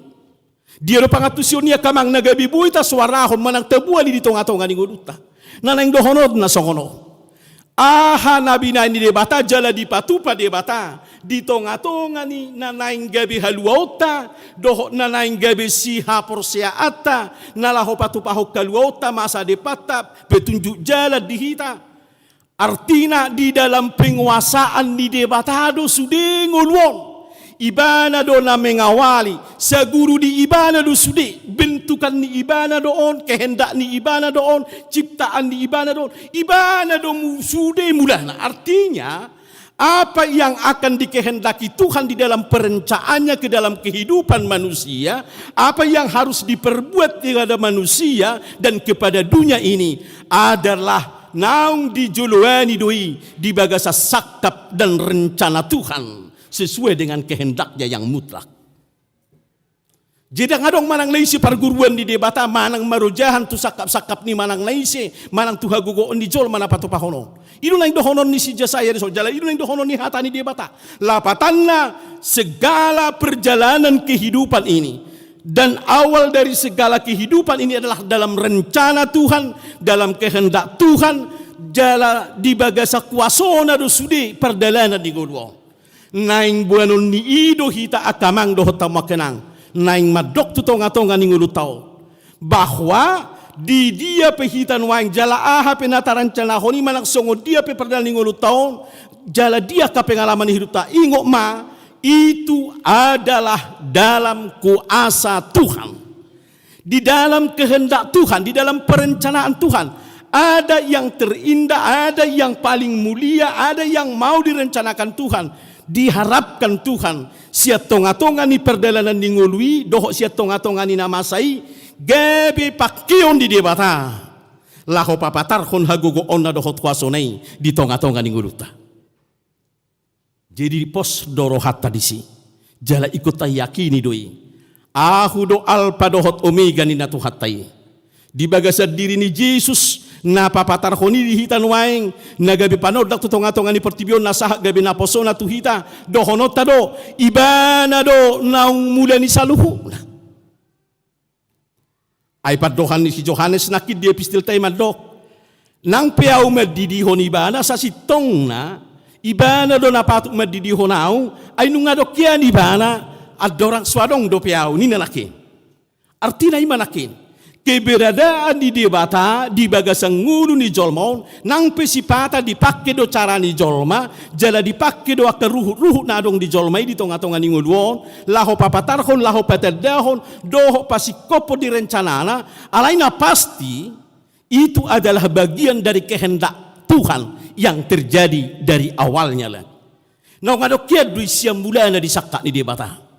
Dia do pangantusion ni i angka amang na gabe boi tasuarahon manang taboan i di tonga-tonga ni ngolunta? Na naeng dohononna songon on. Aha na binaen ni Debata jala dipatupa Debata di tonga-tonga ni na naeng gabe haluaonta, dohot na naeng gabe sihaporseaanta, na laho patupahon haluaonta, masa depanta, petunjuk jalan di hita? Artina di dalam penguasaan ni Debata do sude ngolu on. Ibana do na mengawali, saguru di Ibana do sude, bentukan ni Ibana do on, kehendak ni Ibana do on, ciptaan ni Ibana do on, Ibana do mu-, sude mulana. Artinya, apa yang akan dikehendaki Tuhan di dalam perencanaannya ke dalam kehidupan manusia, apa yang harus diperbuat kepada manusia dan kepada dunia ini adalah naung dijoloani do i di bagasan sangkap dan rencana Tuhan sesuai dengan kehendaknya yang mutlak. Jadi ndang adong manang na ise parguruan ni Debata manang marojahan tu sangkap-sangkap ni manang na ise, manang tu hagogoon ni jolma na patupahon on. I do naeng dohonon ni si Jesaya dison, jala i do naeng dohonon ni hata ni Debata. Lapatanna, segala perjalanan kehidupan ini dan awal dari segala kehidupan ini adalah dalam rencana Tuhan, dalam kehendak Tuhan, jala di bagasan kuasona do sude pardalanan ni ngolu on. Naeng boanon ni i do hita angka amang dohot hamu angka inang, naeng mandok tu tonga-tonga ni ngolunta on, bahwa di dia pe hita nuaeng jala aha pe na tarencanahon i manang songon dia pe pardalanan ni ngolunta on, jala di angka pengalaman ni hidupta, ingot ma, itu adalah dalam kuasa Tuhan. Di dalam kehendak Tuhan, di dalam perencanaan Tuhan, ada yang terindah, ada yang paling mulia, ada yang mau direncanakan Tuhan, diharapkan Tuhan, sian tonga-tonga ni pardalanan ni ngolu i, dohot sian tonga-tonga ni na masa i, gabe pangkeon ni Debata laho papatarhon hagogoonna dohot kuasona i di tonga-tonga ni ngolunta. Jadi pos do rohanta disi. Jala ingkon tayakini do i. Ahu do Alpa dohot Omega ninna Tuhanta i. Di bagasan diri ni Jesus na papatarhon i di hita nuaeng, na gabe panondak tu tonga-tonga ni portibi on na sahat gabe naposona tu hita, dohononta do, Ibana do naung mula ni saluhutna. Ai pandohan ni si Johannes nangkin di epistelta i mandok, nang pe ahu mandidihon ibana, sasintongna ibana do na patut mandidihon ahu, ai nunga dongkian ibana, andorang so adong dope ahu, ninna nangkin. Artina i ma nangkin, keberadaan ni Debata di bagasan ngolu ni jolma on, nang pe sipata dipangke do cara ni jolma, jala dipangke do angka ruhut-ruhut na adong di jolma i di tonga-tonga ni ngolu on, laho papatarhon, laho patandahon, dohot pasingkophon di rencanana, alai na pasti, itu adalah bagian dari kehendak Tuhan yang terjadi dari awalnya lagi. Naung adongkian do i sian mulana di sangkap ni Debata.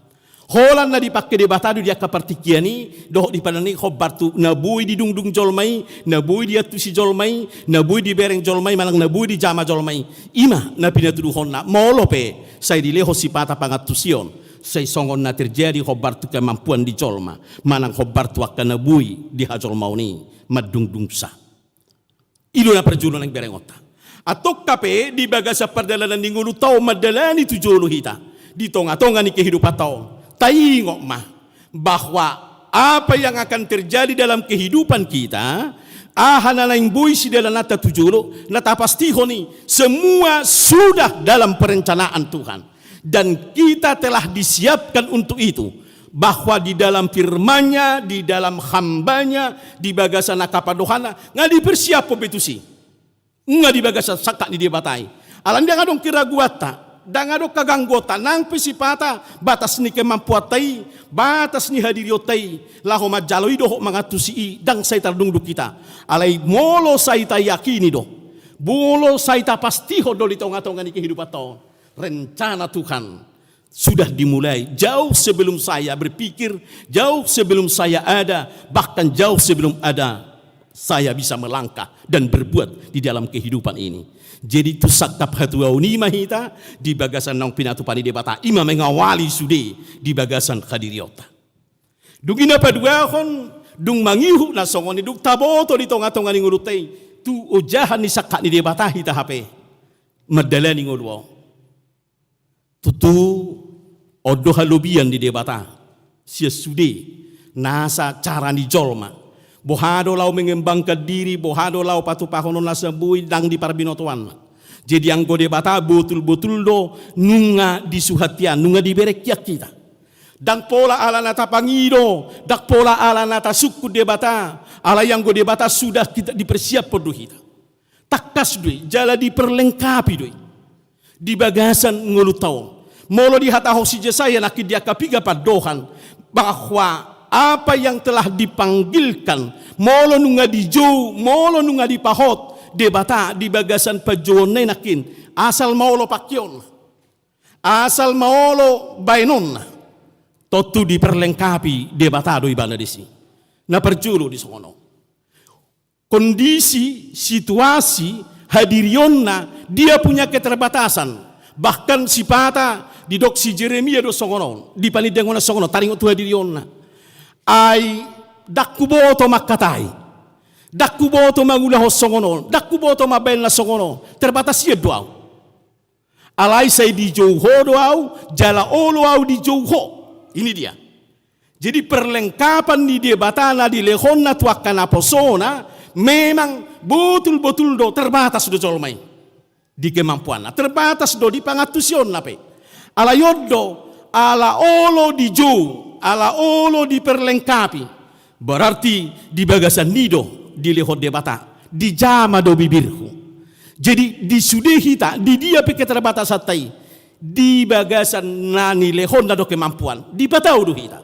Holan na dipangke Debata do di angka partingkian i, dohot di padan i hombar tu na boi didungdung jolma i, na boi diantusi jolma i, na boi dibereng jolma i, manang na boi dijama jolma i. I ma na pinatuduhonna, molo pe sai dilehon sipata pangantusion, sai songon na terjadi hombar tu kemampuan ni jolma, manang hombar tu angka na boi dihajolmaon i mandungdungsa. I do na parjolo naeng berengonta. Antong hape di bagasan pardalanan ni ngolunta on mandalani tu jolo hita di tonga-tonga ni kehidupanta on. Taingot ma bahwa apa yang akan terjadi dalam kehidupan kita, aha na naeng boi sidalananta tu jolo, na tapastihon i, semua sudah dalam perencanaan Tuhan. Dan kita telah disiapkan untuk itu, bahwa di dalam firman-Nya, di dalam hamba-Nya, di bagasan angka pandohanna, nga dipersiaphon be tusi. Nga di bagasan sangkap ni Debata i. Alai ndang adong keraguanta, ndang adong hagangguanta, nang pe sipata batas ni kemampuanta i, batas ni hadirionta i, laho manjalo i dohot mangantusi i, ndang sai tardungdung hita. Alai molo sai tayakini do, molo sai tapastihon do di tonga-tonga ni kehidupanta on, rencana Tuhan sudah dimulai jauh sebelum saya berpikir, jauh sebelum saya ada, bahkan jauh sebelum ada saya bisa melangkah dan berbuat di dalam kehidupan ini. Jadi tu sangkap hatuaon i ma hita di bagasan naung pinatupa ni Debata, i ma mengawali sude di bagasan hadirionta. Dung i na paduahon, dung mangihut na songon i, dung taboto di tonga-tonga ni ngolunta i tu ojahan ni sangkap ni Debata hita hape mandalani ngolu on. Tutu on do halobian ni Debata sian sude nasa cara ni jolma. Boha do laho mengembangkan diri, boha do laho patupahonon nasa boi, ndang di parbinotoanna. Jadi anggo Debata botul-botul do nunga disuhat hian, nunga dibereng hian hita. Ndang pola ala na tapangido, ndang pola ala na tasungkun Debata, alai anggo Debata sudah hita dipersiaphon do hita. Tangkas do i, jala diperlengkapi do i di bagasan ngolunta on. Molo dihatahon si Jesaya nangkin di angka piga pandohan, bahwa apa yang telah dipanggilkan, molo nunga dijou, molo nunga dipahot Debata di bagasan panjouonna i nangkin, asal ma olo pangkeonna, asal ma olo baenonna, tontu diperlengkapi Debata do ibana disi. Na parjolo di songon on. Kondisi, situasi, hadirionna, dia punya keterbatasan. Bahkan sipata didok si Jeremia do songon on, di panindangonna songon on, taringot tu hadirionna. Ai, ndang huboto mangkatai. Ndang huboto mangulahon songon on, ndang huboto mambaen na songon on. Terbatas hian do ahu. Alai sai dijou Ho do ahu, jala olo ahu dijou Ho. Ini dia. Jadi perlengkapan ni Debata na dilehonna tu angka naposona memang Botul-botul do terbatas do jolma i di kemampuanna, terbatas do di pangantusionna pe. Alai on do, ala olo dijou, ala olo diperlengkapi, berarti di bagasan i do dilehon Debata, dijama do bibirhu. Jadi di sude hita, di dia pe keterbatasanta i, di bagasan na nilehonna do kemampuan, dipatau do hita.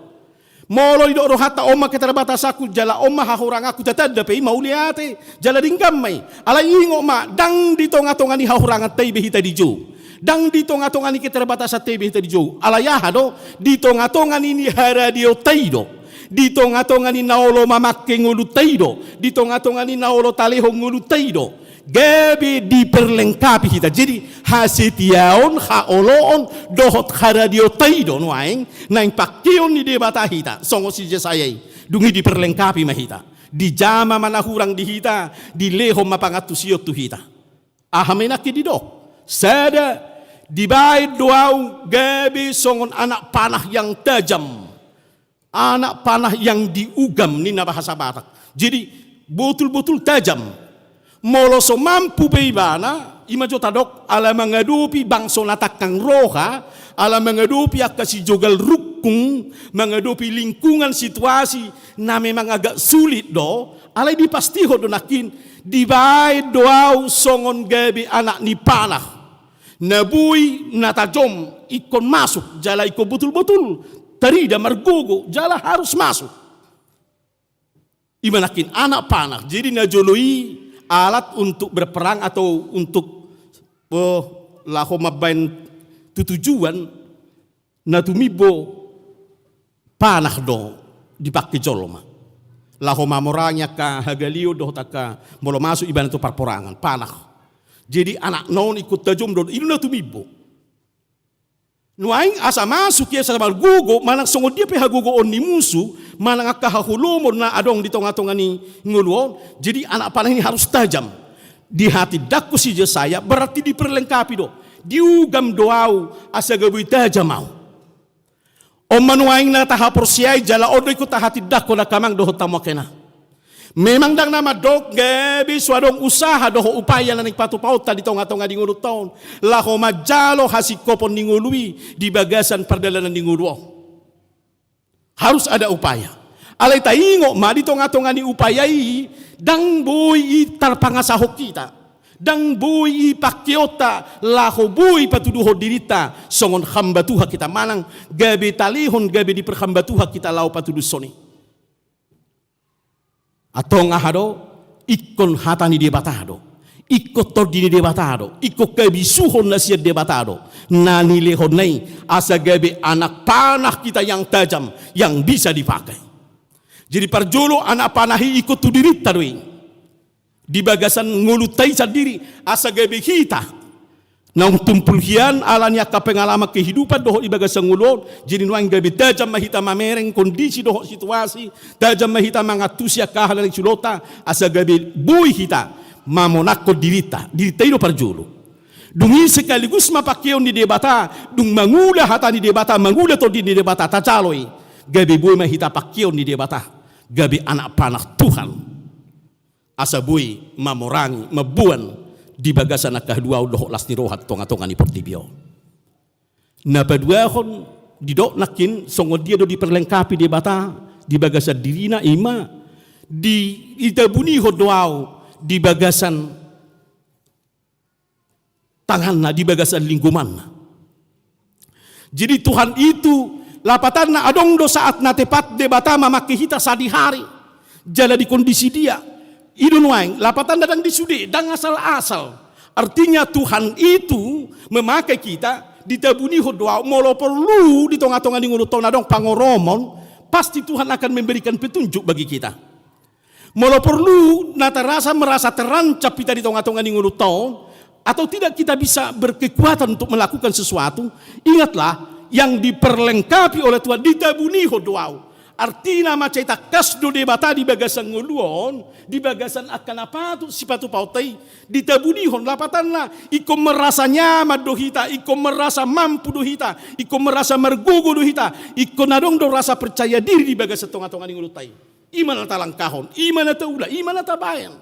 Molo didok rohanta on ma keterbatasanku jala on ma hahuranganku, tatanda pe i mauliate jala denggan ma i. Alai ingot ma, ndang di tonga-tonga ni hahuranganta i be hita dijou, ndang di tonga-tonga ni keterbatasanta i be hita dijou. Alai aha do? Di tonga-tonga ni, ni haradeonta i do, di tonga-tonga ni na olo mamangke ngolunta i do, di tonga-tonga ni na olo talehon ngolunta i do gabe diperlengkapi hita. Jadi hasetiaon, haoloon dohot haradeonta i do nuaeng naeng pangkeon ni Debata hita songon si Jesaya i. Dung i diperlengkapi ma hita, dijama ma na hurang di hita, dilehon ma pangantusion tu hita. Aha ma i nangkin didok? Sada, dibaen do ahu gabe songon anak panah yang tajam. Anak panah yang diugam ninna bahasa Batak. Jadi botul-botul tajam. Molo so mampu be ibana, i ma jo tadok, ala mangadopi bangso na tangkang roha, ala mangadopi angka sijogal rungkung, mangadopi lingkungan situasi na memang agak sulit do, alai dipastihon do nangkin, dibaen do ahu songon gabe anak ni panah. Na boi na tajom ingkon masuk, jala ingkon botul-botul tarida margogo, jala harus masuk. I ma nangkin anak panah. Jadi na jolo i alat untuk berperang atau untuk, eh, laho mambaen tu tujuan, na tumimbo panah do dipangke jolma laho mamorangi angka hagaleon dohot angka molo masuk ibana tu parporangan, panah. Jadi anakna on ingkon tajom do, i do na tumimbo. Nuaeng asa masuk i, asa margogo, manang songon dia pe hagogoon ni musu, manang angka haholomon na adong di tonga-tonga ni ngolu on. Jadi anak panah ini harus tajam. Dihatindangkon si Jesaya, berarti diperlengkapi do. Diugam do ahu asa gabe tajam ahu. On ma nuaeng na tahaporseai jala on do ingkon tahatindangkon angka amang dohot hamu angka inang. Memang ndang na mandok gabe so adong usaha dohot upaya na naeng patupaonta di tonga-tonga ni ngolunta on laho manjalo hasingkopon ni ngolu i di bagasan pardalanan ni ngolu on. Harus ada upaya. Alai taingot ma, di tonga-tonga ni upaya i ndang boi i tarpangasahon hita. Ndang boi i pangkeonta laho boi patuduhon dirinta songon hamba Tuhan hita, manang gabe talehon, gabe diperhamba Tuhan hita laho patuduhon i. Antong aha do? Ingkon hata ni Debata do, ingkon tondi ni Debata do, ingkon habisuhon na sian Debata do na nilehonna i asa gabe anak panah hita yang tajam, yang bisa dipakai. Jadi parjolo anak panah i ingkon tu dirinta do i, di bagasan ngolunta i sandiri, asa gabe hita naung tumpul hian ala ni angka pengalaman kehidupan dohot di bagasan ngolu on. Jadi nuaeng gabe tajam ma hita mamereng kondisi dohot situasi, tajam ma hita mangantusi angka hal na naeng siulaonta, asa gabe boi hita mamonangkon dirinta, dirinta i do parjolo. Dung i sekaligus ma pangkeon ni Debata, dung mangula hata ni Debata, mangula tondi ni Debata, tajalo i, gabe boi ma hita pangkeon ni Debata, gabe anak panah Tuhan. Asa boi mamorangi, mamboan di bagasan angka haluaon dohot las ni roha tu tonga-tonga ni portibi on. Na paduahon, didok nangkin songon dia do diperlengkapi Debata di bagasan dirina, i ma di, ditabunihon do ahu di bagasan tanganna, di bagasan linggomanna. Jadi Tuhan itu, lapatanna adong do saat na tepat Debata mamangke hita sadihari jala di kondisi dia. I do nuaeng, lapatanna ndang di sude, ndang asal-asal. Artinya Tuhan itu memakai kita, ditabunihon do ahu, molo porlu di tonga-tonga ni ngolunta on adong pangoromon, pasti Tuhan akan memberikan petunjuk bagi kita. Molo porlu na tarasa, merasa terancam hita di tonga-tonga ni ngolunta on, atau tidak kita bisa berkekuatan untuk melakukan sesuatu, ingatlah, yang diperlengkapi oleh Tuhan, ditabunihon do ahu. Artina mansai tangkas do Debata di bagasan ngolu on, di bagasan angka na patut sipatupaonta i, ditabunihon, lapatanna ingkon merasa nyaman do hita, ingkon merasa mampu do hita, ingkon merasa margogo do hita, ingkon adong do rasa percaya diri di bagasan tonga-tonga ni ngolunta i. I ma na talangkahon, i ma na taula, i ma na tabaen.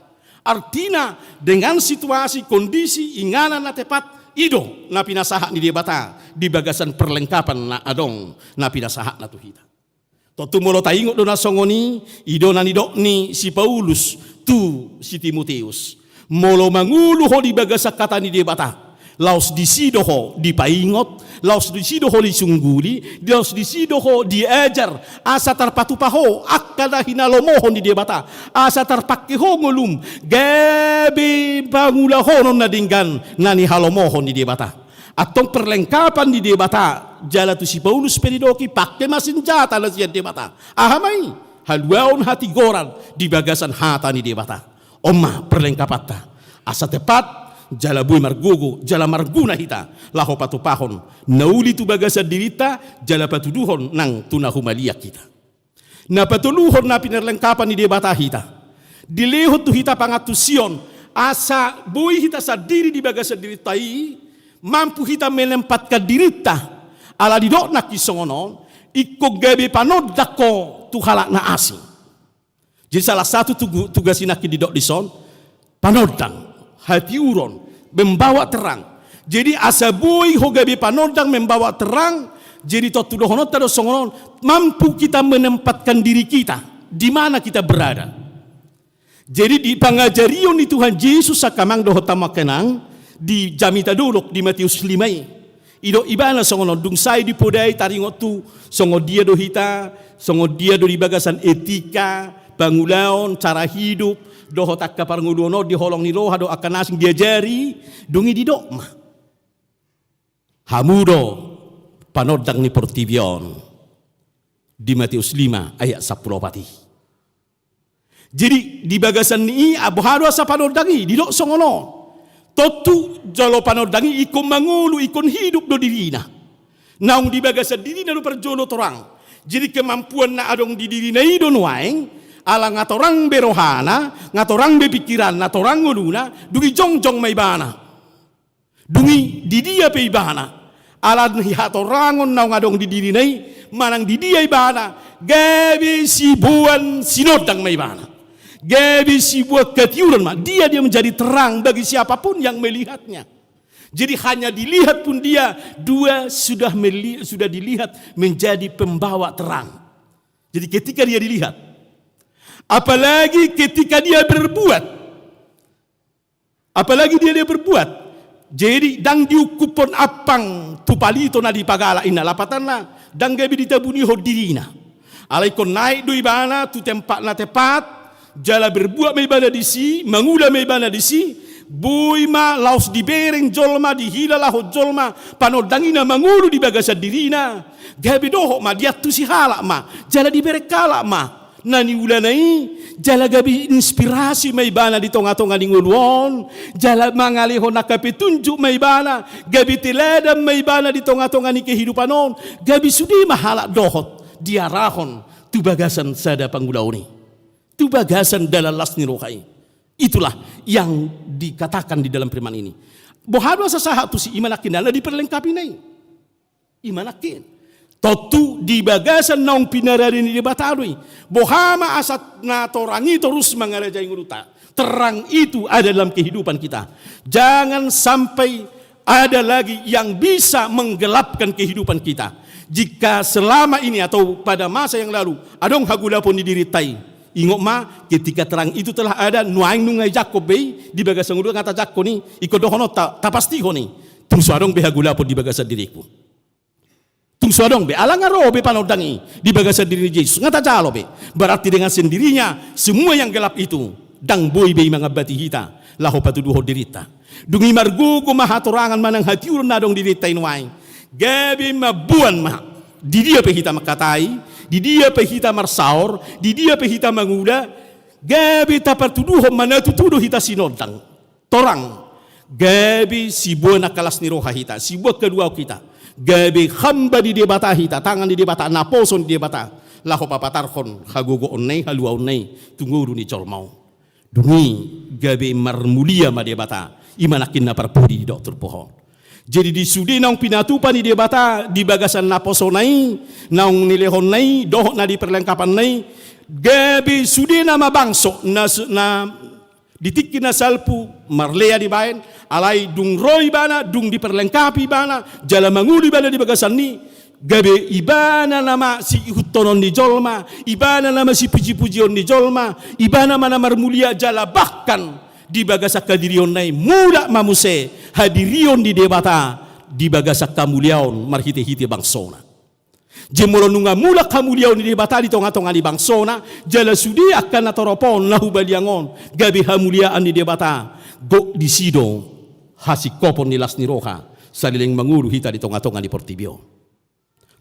Artina, dengan situasi, kondisi, inganan na tepat, i do na pinasahat ni Debata di bagasan perlengkapan na adong na pinasahatna tu hita. Tontu molo taingot do na songon i, i do na nidok ni si Paulus tu si Timoteus. Molo mangolu ho di bagasan hata ni Debata, laos disi do ho dipaingot, laos disi do ho disungguli, laos disi do ho diajar, asa tarpatupa ho angka na hinalomohon ni Debata, asa tarpangke ho ngolum gabe pangulahonon na denggan na nihalomohon ni Debata. Antong perlengkapan ni Debata, jala tu si Paulus pe didok i, pangke ma sinjata na sian Debata. Aha ma i? Haluaon, hatigoran di bagasan hata ni Debata. On ma perlengkapanta, asa tepat, jala boi margogo, jala marguna hita laho patupahon na uli tu bagasan dirinta, jala patuduhon nang tu na humaliang hita. Na patoluhon na pinarlengkapan ni Debata hita, dilehon tu hita pangantusion, asa boi hita sandiri di bagasan dirinta i, mampu hita menempatkan dirinta. Ala didok nangkin songon on, ingkon gabe panondang ho tu halak na asing. Jadi salah satu tugu-, tugas i nangkin didok dison, panondang, hatiuron, membawa terang. Jadi asa boi ho gabe panondang, membawa terang, jadi tontu dohononta do songon on, mampu kita menempatkan diri kita di mana kita berada. Jadi di pangajarion ni Tuhan Jesus angka amang dohot hamu angka inang, di jamita dolok di Mateus lima i. Didok ibana songon on, dung sae dipodai taringot tu songon dia do hita, songon dia do di bagasan etika, pangulaon, cara hidup, dohot angka parngoluon on di holong ni roha dohot angka na asing diajari, dung i didok ma, hamu do panondang ni portibi on, di Mateus lima ayat sampulu opat i. Jadi di bagasan ni i, boha do asa panondang i, didok songon on. Tontu jolo panondang i ingkon mangolu, ingkon hidup do dirina. Naung di bagasan dirina do parjolo torang. Jadi kemampuan na adong di dirina i do nuaeng, ala nga torang be rohana, nga torang be pikiranna, torang ngoluna, dung i jongjong ma ibana. Dung i di dia pe ibana, ala ni hatorangon naung adong di dirina i, manang di dia ibana, gabe siboan sinondang ma ibana. Gabe siboan hatiuron ma. Dia, dia menjadi terang bagi siapapun yang melihatnya. Jadi hanya dilihat pun dia, dua sudah meli-, sudah dilihat menjadi pembawa terang. Jadi ketika dia dilihat, apalagi ketika dia berbuat, apalagi dia, dia berbuat. Jadi ndang diungkuphon ampang tu palito na di pagala, inna lapatanna, ndang gabe ditabunihon dirina. Alai ingkon naek do ibana tu tempat na tepat, jala berbuat ma ibana disi, mangula ma ibana disi, boi ma laos dibereng jolma, dihilalahon jolma, panondang i na mangolu di bagasan dirina, gabe dohot ma, diantusi halak ma, jala dibereng halak ma na niulana i, jala gabe inspirasi ma ibana di tonga-tonga ni ngolu on, jala mangalehon angka petunjuk ma ibana, gabe teladan ma ibana di tonga-tonga ni kehidupan on, gabe sude ma halak dohot diarahon tu bagasan sada pangulaon i, tu bagasan dalan las ni roha i. Itulah yang dikatakan di dalam firman ini. Boha do asa sahat tusi? I ma nangkin na diperlengkapi na i. I ma nangkin. Tontu di bagasan naung pinarade ni Debata do i. Boha ma asa na torang i torus mangarajai ngolunta? Terang itu ada dalam kehidupan kita. Jangan sampai ada lagi yang bisa menggelapkan kehidupan kita. Jika selama ini atau pada masa yang lalu adong hagolapon di dirinta i, ingot ma, ketika terang itu telah ada, nuaeng nunga dijangkon be i, di bagasan ngolu nga tajangkon i, ingkon dohononta, tapastihon i, tung so adong be hagolapon di bagasan diriku. Tung so adong be, ala nga ro be panondang i di bagasan diri ni Jesus, nga tajalo be. Berarti dengan sendirinya semua yang gelap itu ndang boi be i mangambati hita laho patuduhon dirinta. Dung i margogo ma hatorangan manang hatiuron na adong di dirinta i nuaeng. Gabe mamboan ma, di dia pe hita mangkatai, di dia pe hita marsaor, di dia pe hita mangula, gabe tapatuduhon ma na tutu do hita sinondang. Torang, gabe siboan angka las ni roha hita, siboan haluaon hita, gabe hamba ni Debata hita, tangan ni Debata, naposo ni Debata, laho papatarhon hagogoonna i, haluaonna i tu ngolu ni jolma on. Dung i gabe marmulia ma Debata, i ma nangkin na parpudi didok turpuk on. Jadi di sude naung pinatupa ni Debata di bagasan naposona i, naung nilehonna i, dohot na diperlengkapanna i, gabe sudena ma bangso na, na Di tingki na salpu, marlea dibaen, alai dung ro ibana, dung diperlengkapi ibana, jala mangolu ibana di bagasan i, gabe ibana nama siihuthonhon ni jolma, ibana nama sipujipujion ni jolma, ibana ma na marmulia jala bahkan di bagasan hadirionna i mulak ma muse hadirion ni Debata di bagasan hamuliaon marhitehite bangsona. Jadi molo nunga mulak hamuliaon ni Debata di tongatonga ni bangsona, jala sude angka na torop on na hubaliang on gabe hamuliaan ni Debata, gok disi do hasingkopon ni las ni roha saleleng mangolu hita di tongatonga ni portibi on.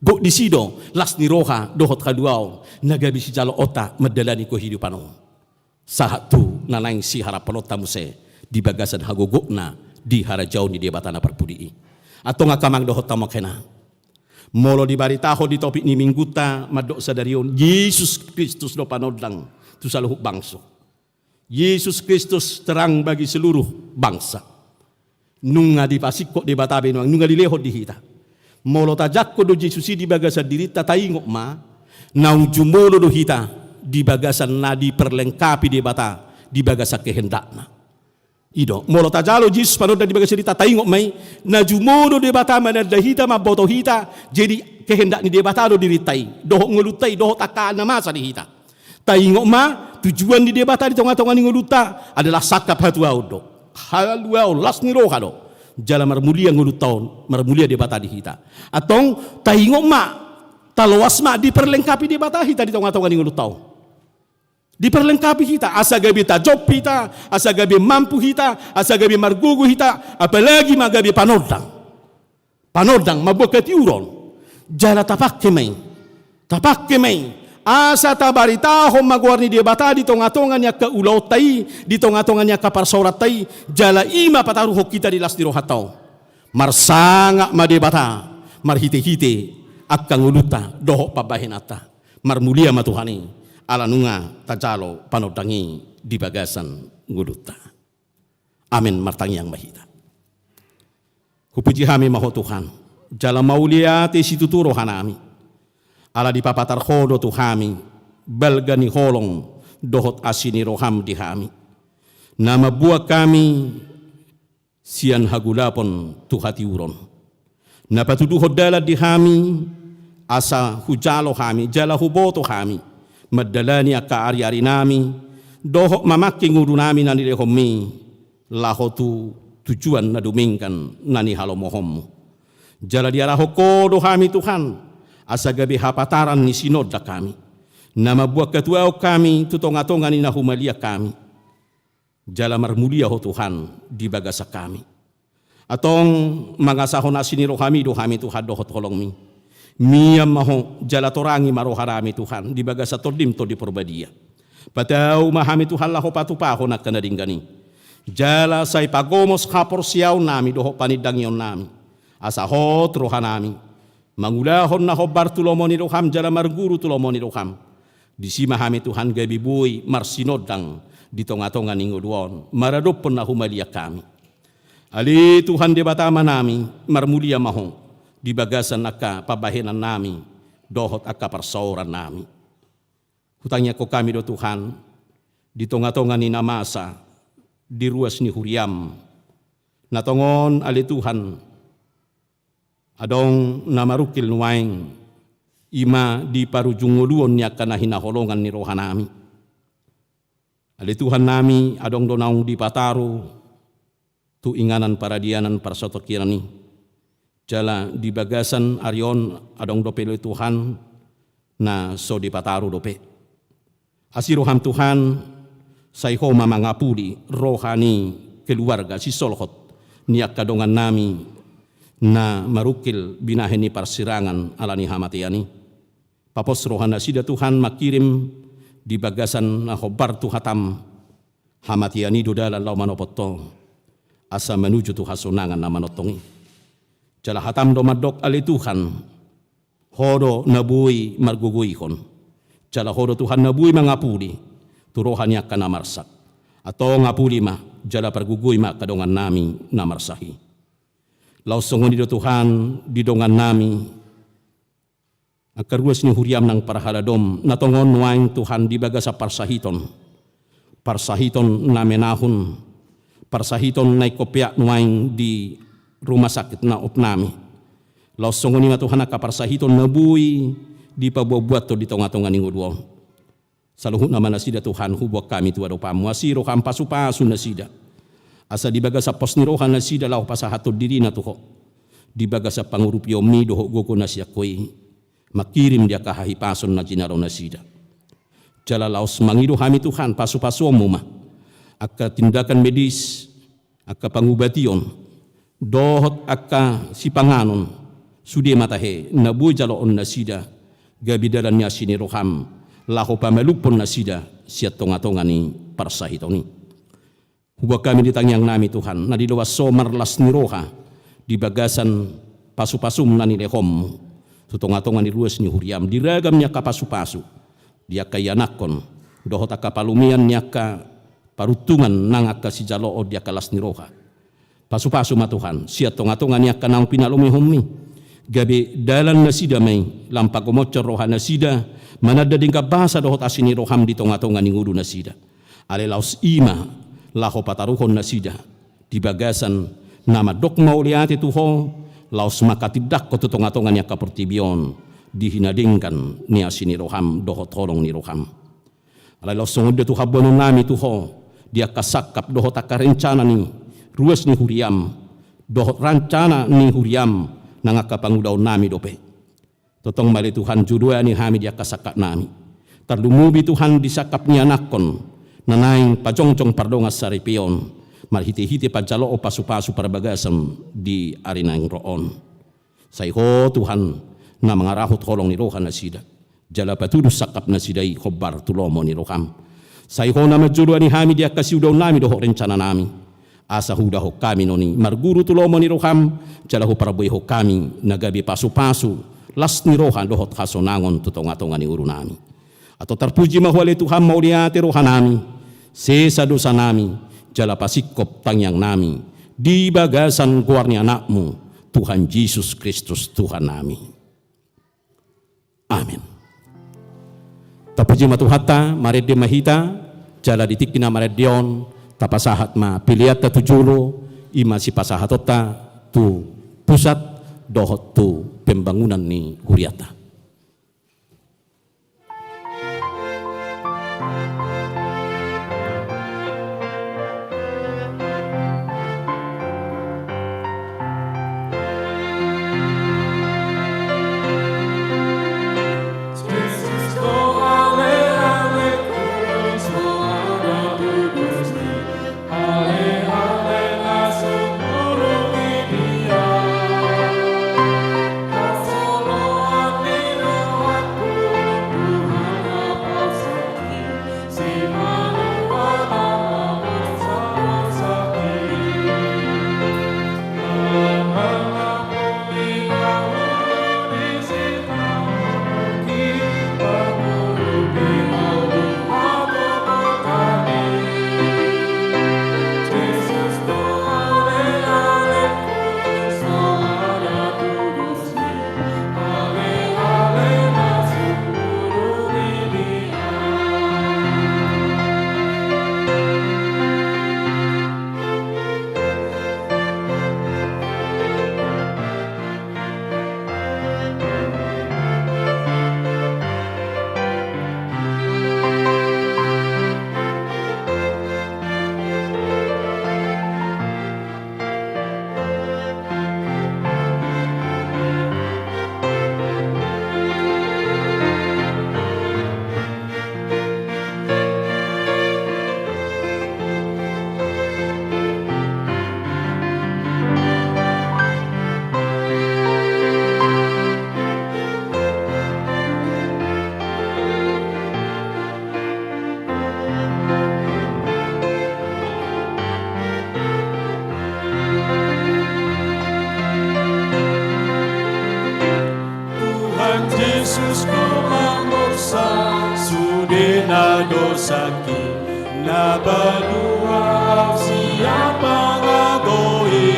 Gok disi do las ni roha dohot haluaon na gabe sijaloonta mandalani kehidupan on, sahat tu na naeng siharaphononta muse di bagasan hagogokna di harajaon ni Debata na parpudi i. Antong angka amang dohot hamu angka inang, molo dibaritahon di topik ni minggunta mandok sadari on, Jesus Kristus do panondang tu saluhut bangso. Jesus Kristus terang bagi seluruh bangsa. Nunga dipasingkop Debata be nuaeng, nunga dilehon di hita. Molo tajangkon do Jesus i di bagasan dirinta, taingot ma naung jumolo do hita di bagasan na diperlengkapi Debata di bagasan kehendakna. I do, molo tajalo Jesus panondang di bagasan dirinta, taingot ma i, na jumolo Debata mananda hita, mamboto hita, jadi kehendak ni Debata do dirinta i, dohot ngolunta i, dohot angka na masa di hita. Taingot ma, tujuan ni Debata di tongatonga ni ngolunta adalah sangkap hatuaon do. Haluaon, las ni roha do. Jala marmulia ngolunta on, marmulia Debata di hita. Antong, taingot ma, taloas ma, diperlengkapi Debata hita di tongatonga ni ngolunta on. Diperlengkapi hita, asa gabe tajop hita, asa gabe mampu hita, asa gabe margogo hita, apalagi ma gabe panondang. Panondang, mamboan hatiuron. Jala tapangke ma i. Tapangke ma i. Asa tabaritahon ma goar ni Debata di tongatonga ni angka ulaonta i, di tongatonga ni angka parsaoranta i, jala i ma pataruhon hita di las ni rohanta on. Marsangap ma Debata, marhitehite angka ngolunta dohot pambahenanta. Marmulia ma Tuhan i, ala nunga tajalo panondang i di bagasan ngolunta. Amen, martangiang ma hita. Hupuji hami ma Ho Tuhan, jala mauliate situtu rohanami. Ala dipapatar Ho do tu hami balga ni holong dohot asi ni roham di hami, na mamboan hami sian hagolapon tu hatiuron. Na patuduhon dalan di hami, asa hujalo hami, jala huboto hami mandalani angka ariarinami, dohot mamangke ngolunami na nilehonmi, laho tu tujuan na dumenggan na nihalomohonmu. Jala diarahon Ho do hami Tuhan, asa gabe hapataran ni sinondang hami, na mamboan hatuaon hami tu tongatonga ni na humaliang hami, jala marmulia Ho Tuhan di bagasan hami. Antong mangasahon asi ni rohami do hami Tuhan dohot holongmi. Mian ma Ho, jala torangi ma rohanami Tuhan di bagasan Tondim Tondi Parbadia. Patau ma hami Tuhan laho patupahon angka na denggan i. Jala sai pagomos haporseaonnami dohot panindangionnami, asa hot rohanami mangulahon na hombar tu lomo ni roham jala marguru tu lomo ni roham. Disi ma hami Tuhan gabe boi marsinondang di tongatonga ni ngolu on maradophon na humaliang hami. Ale Tuhan Debata Amanami, marmulia ma Ho di bagasan angka pambahenannami dohot angka parsaorannami. Hutangiangkon hami do Tuhan, di tongatonga ni na masa di ruas ni huriam, na tongon ale Tuhan, adong na marungkil nuaeng, i ma di parujung ngoluon ni angka na hinaholongan ni rohanami. Ale Tuhannami, adong do naung dipataru tu inganan paradianan parsatongkinan i. Jala di bagasan ari on adong dope ale Tuhan na so dipataru dope. Asi roham Tuhan, sai Ho ma mangapuli roha ni keluarga sisolhot ni angka dongannami na marungkil binahen ni parsirangan ala ni hamatean i. Papos rohanasida Tuhan mangkirim di bagasan na hombar tu hatam, hamatean i do dalan laho manopot Ho, asa manuju tu hasonangan na manongtong i. Jala hatam do mandok ale Tuhan, Ho do na boi margogoihon. Jala Ho do Tuhan na boi mangapuli tu roha ni angka na marsak. Antong apuli ma, jala pargogoi ma angka dongannami na marsak i. Laos songon i do Tuhan di dongannami, angka ruas ni huriam nang parhaladom, na tongon nuaeng Tuhan di bagasan parsahiton, parsahiton na menahun, parsahiton na ingkon peak nuaeng di rumah sakit na opnami. Laos songon i ma Tuhan angka parsahiton na boi dipabuatbuathon di tongatonga ni ngolu on. Saluhutna ma nasida Tuhan huboan hami tu adopanmu, asi roham pasupasu nasida. Asa di bagasan pos ni roha nasida laho pasahathon dirina tu Ho. Di bagasan pangurupionmi dohot gogo na sian Ho i. Mangkirim di angka hahipason na jinalo nasida. Jala laos mangido hami Tuhan pasupasuonmu ma. Angka tindakan medis, angka pangubation, dohot angka sipanganon, sude ma tahe, na boi jaloon nasida, gabe dalan ni asi ni roham, laho pamalumhon nasida, sian tongatonga ni parsahiton i. Huboan hami di tangiangnami Tuhan, na di loas so marlas ni roha, di bagasan pasupasum na nilehonmu, tu tongatonga ni ruas ni huriam, di ragam ni angka pasupasu, di angka ianakhon, dohot angka palumean ni angka paruntungan nang angka sijaloon di angka las ni roha. Pasupasu ma Tuhan, sian tongatonga ni angka naung pinalumehonmi. Gabe dalan nasida ma i, lam pagomothon roha nasida, mananda denggan basa dohot asi ni roham di tongatonga ni ngolu nasida. Alai laos i ma, laho pataruhon nasida, di bagasan na mandok mauliate tu Ho, laos manghatindanghon tu tongatonga ni angka portibi on, di hinadenggan ni asi ni roham, dohot holong ni roham. Alai laos songon dia Tuhan boanonnami tu Ho, di angka sangkap dohot angka rencana ni ruas ni huriam, dohot rencana ni huriam, nang angka pangulaonnami dope. Tongtong ma ale Tuhan joloani hami di angka sangkapnami. Tarlumobi Tuhan di sangkap ni anakhon, na naeng pajongjong pardongansaripeon, marhitehite panjaloon pasupasu parbagason di ari naeng ro on. Sai Ho Tuhan, na mangarahut holong ni roha nasida. Jala patudu sangkap nasida i hombar tu lomo ni roham. Sai Ho na manjoloani hami di angka siulaonnami dohot rencananami. Asa huulahon hami non i marguru tu lomo ni roham, jala huparbuehon hami na gabe pasupasu, las ni roha dohot hasonangon tu tongatonga ni ngolunami. Antong tarpuji ma Ho ale Tuhan, mauliate rohanami, sesa dosanami, jala pasingkop tangiangnami, di bagasan goar ni Anakmu, Tuhan Jesus Kristus Tuhannami. Amen. Tapuji ma Tuhanta, marende ma hita, jala di tingki na marende on, tapasahat ma peleanta tu jolo, i ma sipasahatonta tu pusat, dohot tu pembangunan ni hurianta. Tuhan Jesus, Ho mamorsan sude na dosangki, na paluahon sian pangago i.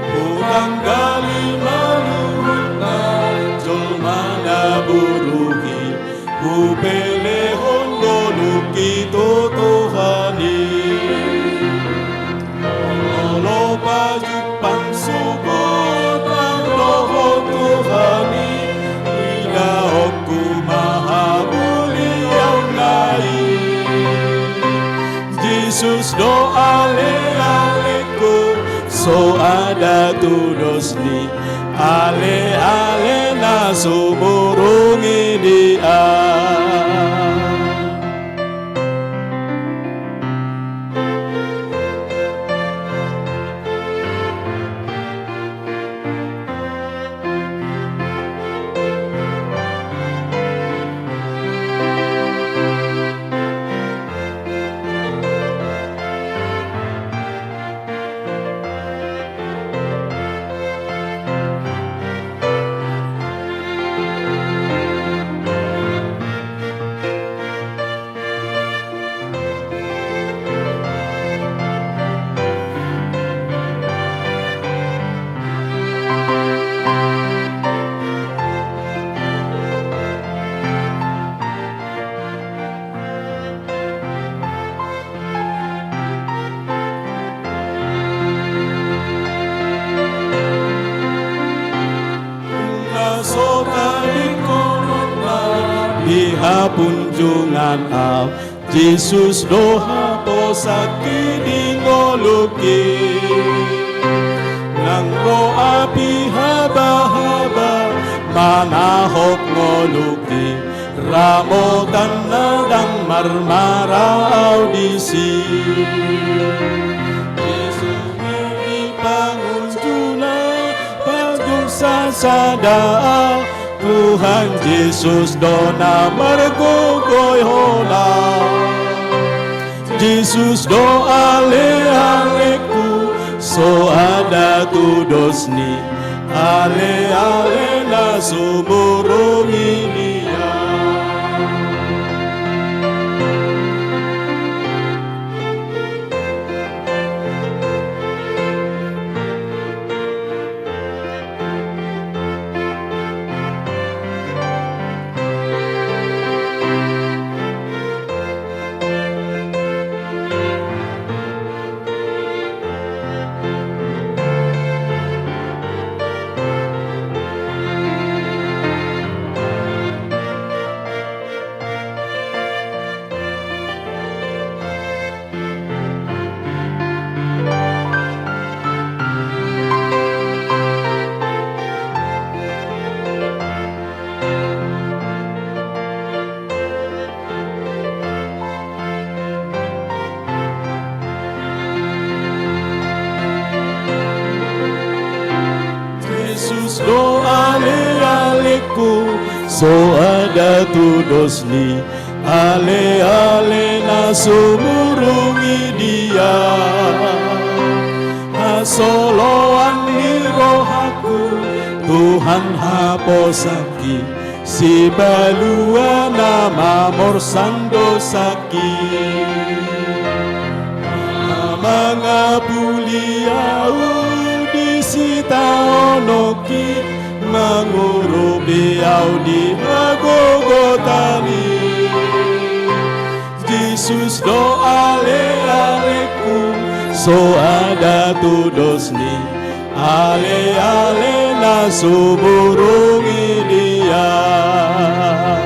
Hutanggali ma luhutna jolma na buruk i, hupelehon ngolungki tu sumurung i di ahu. Na so tadingkonon na di hapunjungan ahu, Jesus do haposangki di ngolungki. Nang ro api habahaba manahop ngolungki, ramotan na ndang marmara ahu disi. Jesus na di pangunjunan, panjung sasada ahu, Tuhan Jesus do na margogoihon ahu. Jesus do alealengku, soada tu dos ni aleale na sumurung i di ahu. Jesus do alealengku, soada tu dos ni aleale na sumurung i di ahu. Hasoloan ni rohangku, Tuhan haposangki, sipalua na mamorsan dosangki. Na mangapuli ahu di sitaononki, mangurupi ahu di hagogotan i. Jesus do alealengku, soada tu dos ni aleale na sumurung i di ahu.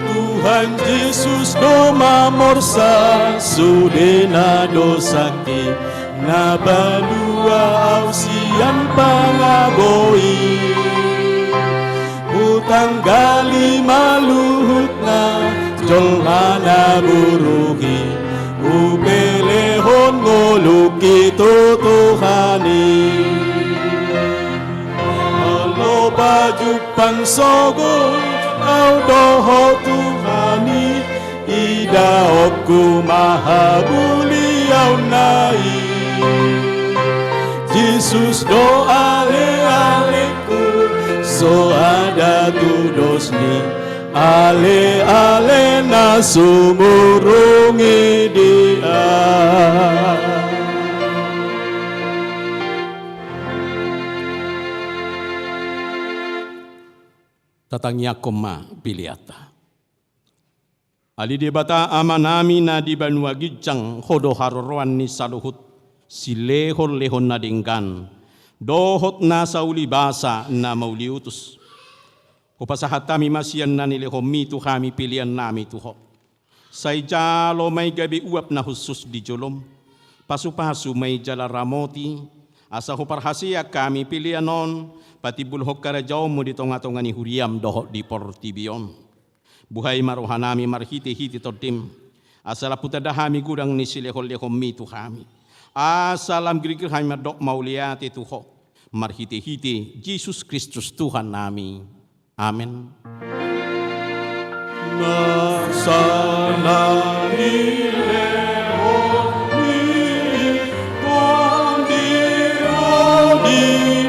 Tuhan Jesus do mamorsan sudena dosangki, na palua ahu sian pangago i. Hutanggali ma luhutna jolma na buruk i, hupelehon ngolungki tu Tuhan i. Molo pajumpang sogot ahu dohot Tuhan i, i Daonku ma hamuliaonna i. Jesus do alealengku, so ada tu dos ni aleale na sumurung i di ahu. Tatangiangkon ma peleanta. Ale Debata Amanami na di banua ginjang, Ho do haroroan ni saluhut silehonlehon na denggan dohot nasa ulibasa na mauliutus. Hupasahat hami ma sian na nilehonMi tu hami peleannami tu Ho. Sai jalo ma i gabe uap na hushus di jolom. Pasupasu ma i jala ramoti, asa huparhaseang hami pelean on patimbulhon harajaonMu di tongatonga ni huriaM dohot di portibi on. Buhai ma rohanami marhitehite TondiM, asa lam tanda hami godang ni silehonlehonMi tu hami, asa lam girgir hami mandok mauliate tu Ho, marhitehite Jesus Kristus Tuhannami. Amen. Nasa na nilehonMi Tondi ro di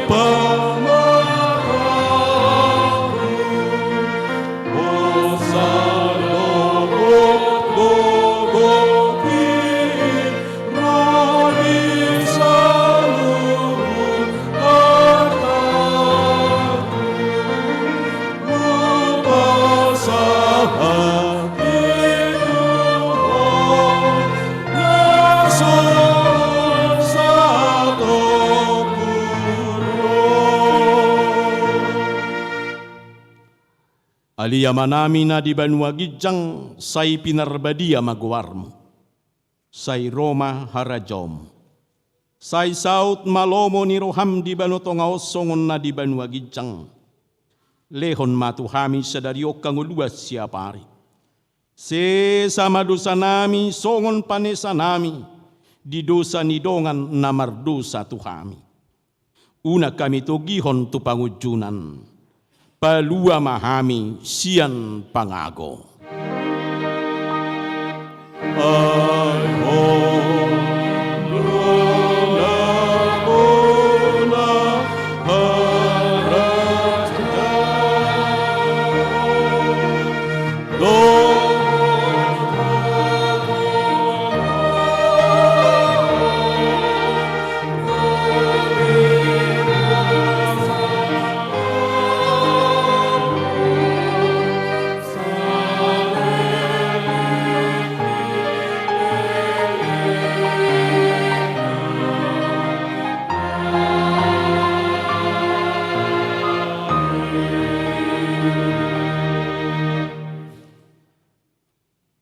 pamarangku, hosa dohot gogohi ro di saluhut artaku, hupasahat i tu Ho na so satopur on. Ale Amanami na di banua ginjang, sai pinarbadia ma goarMu. Sai ro ma harajaonMu. Sai saut ma lomo ni rohaM di banua tonga on songon na di banua ginjang. Lehon ma tu hami sadari on hangoluan siapari. Sesa ma dosanami songon panesanami di dosa ni dongan na mardosa tu hami. Unang hami togihon tu pangunjunan. Palua ma hami sian pangago. Ai Ho do na bona harajaon.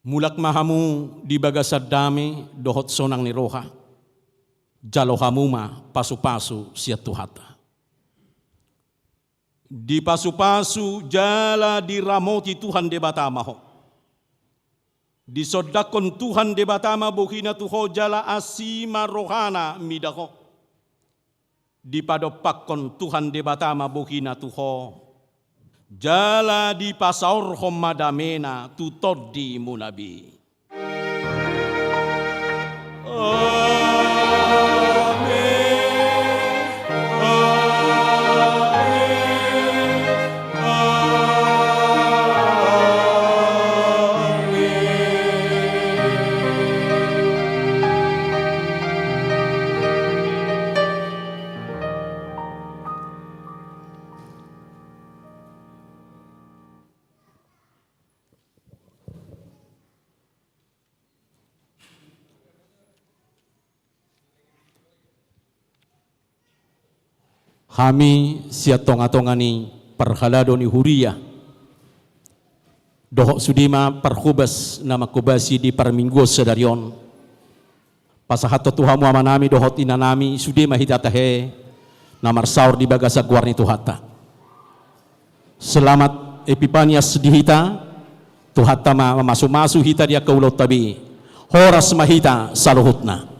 Mulak ma hamu di bagasan dame dohot sonang ni roha. Jalo hamu ma pasupasu sian Tuhanta. Dipasupasu jala diramoti Tuhan Debata ma ho. Disondangkon Tuhan Debata ma bohina tu ho jala asi ma rohana mida ho. Dipadompakkon Tuhan Debata ma bohina tu ho, jala dipasaorhon ma damena tu tondimuna be. Amen. Amen. Amen. Hami sian tongatonga ni parhalado ni huria dohot sude ma parhobas na manghobasi di parmingguon sadari on. Pasahathon tu hamu amanami dohot inanami, sude ma hita tahe na marsaor di bagasan goar ni Tuhanta. Selamat Epipanias di hita, Tuhanta ma mamasumasu hita di angka ulaonta be. Horas ma hita saluhutna.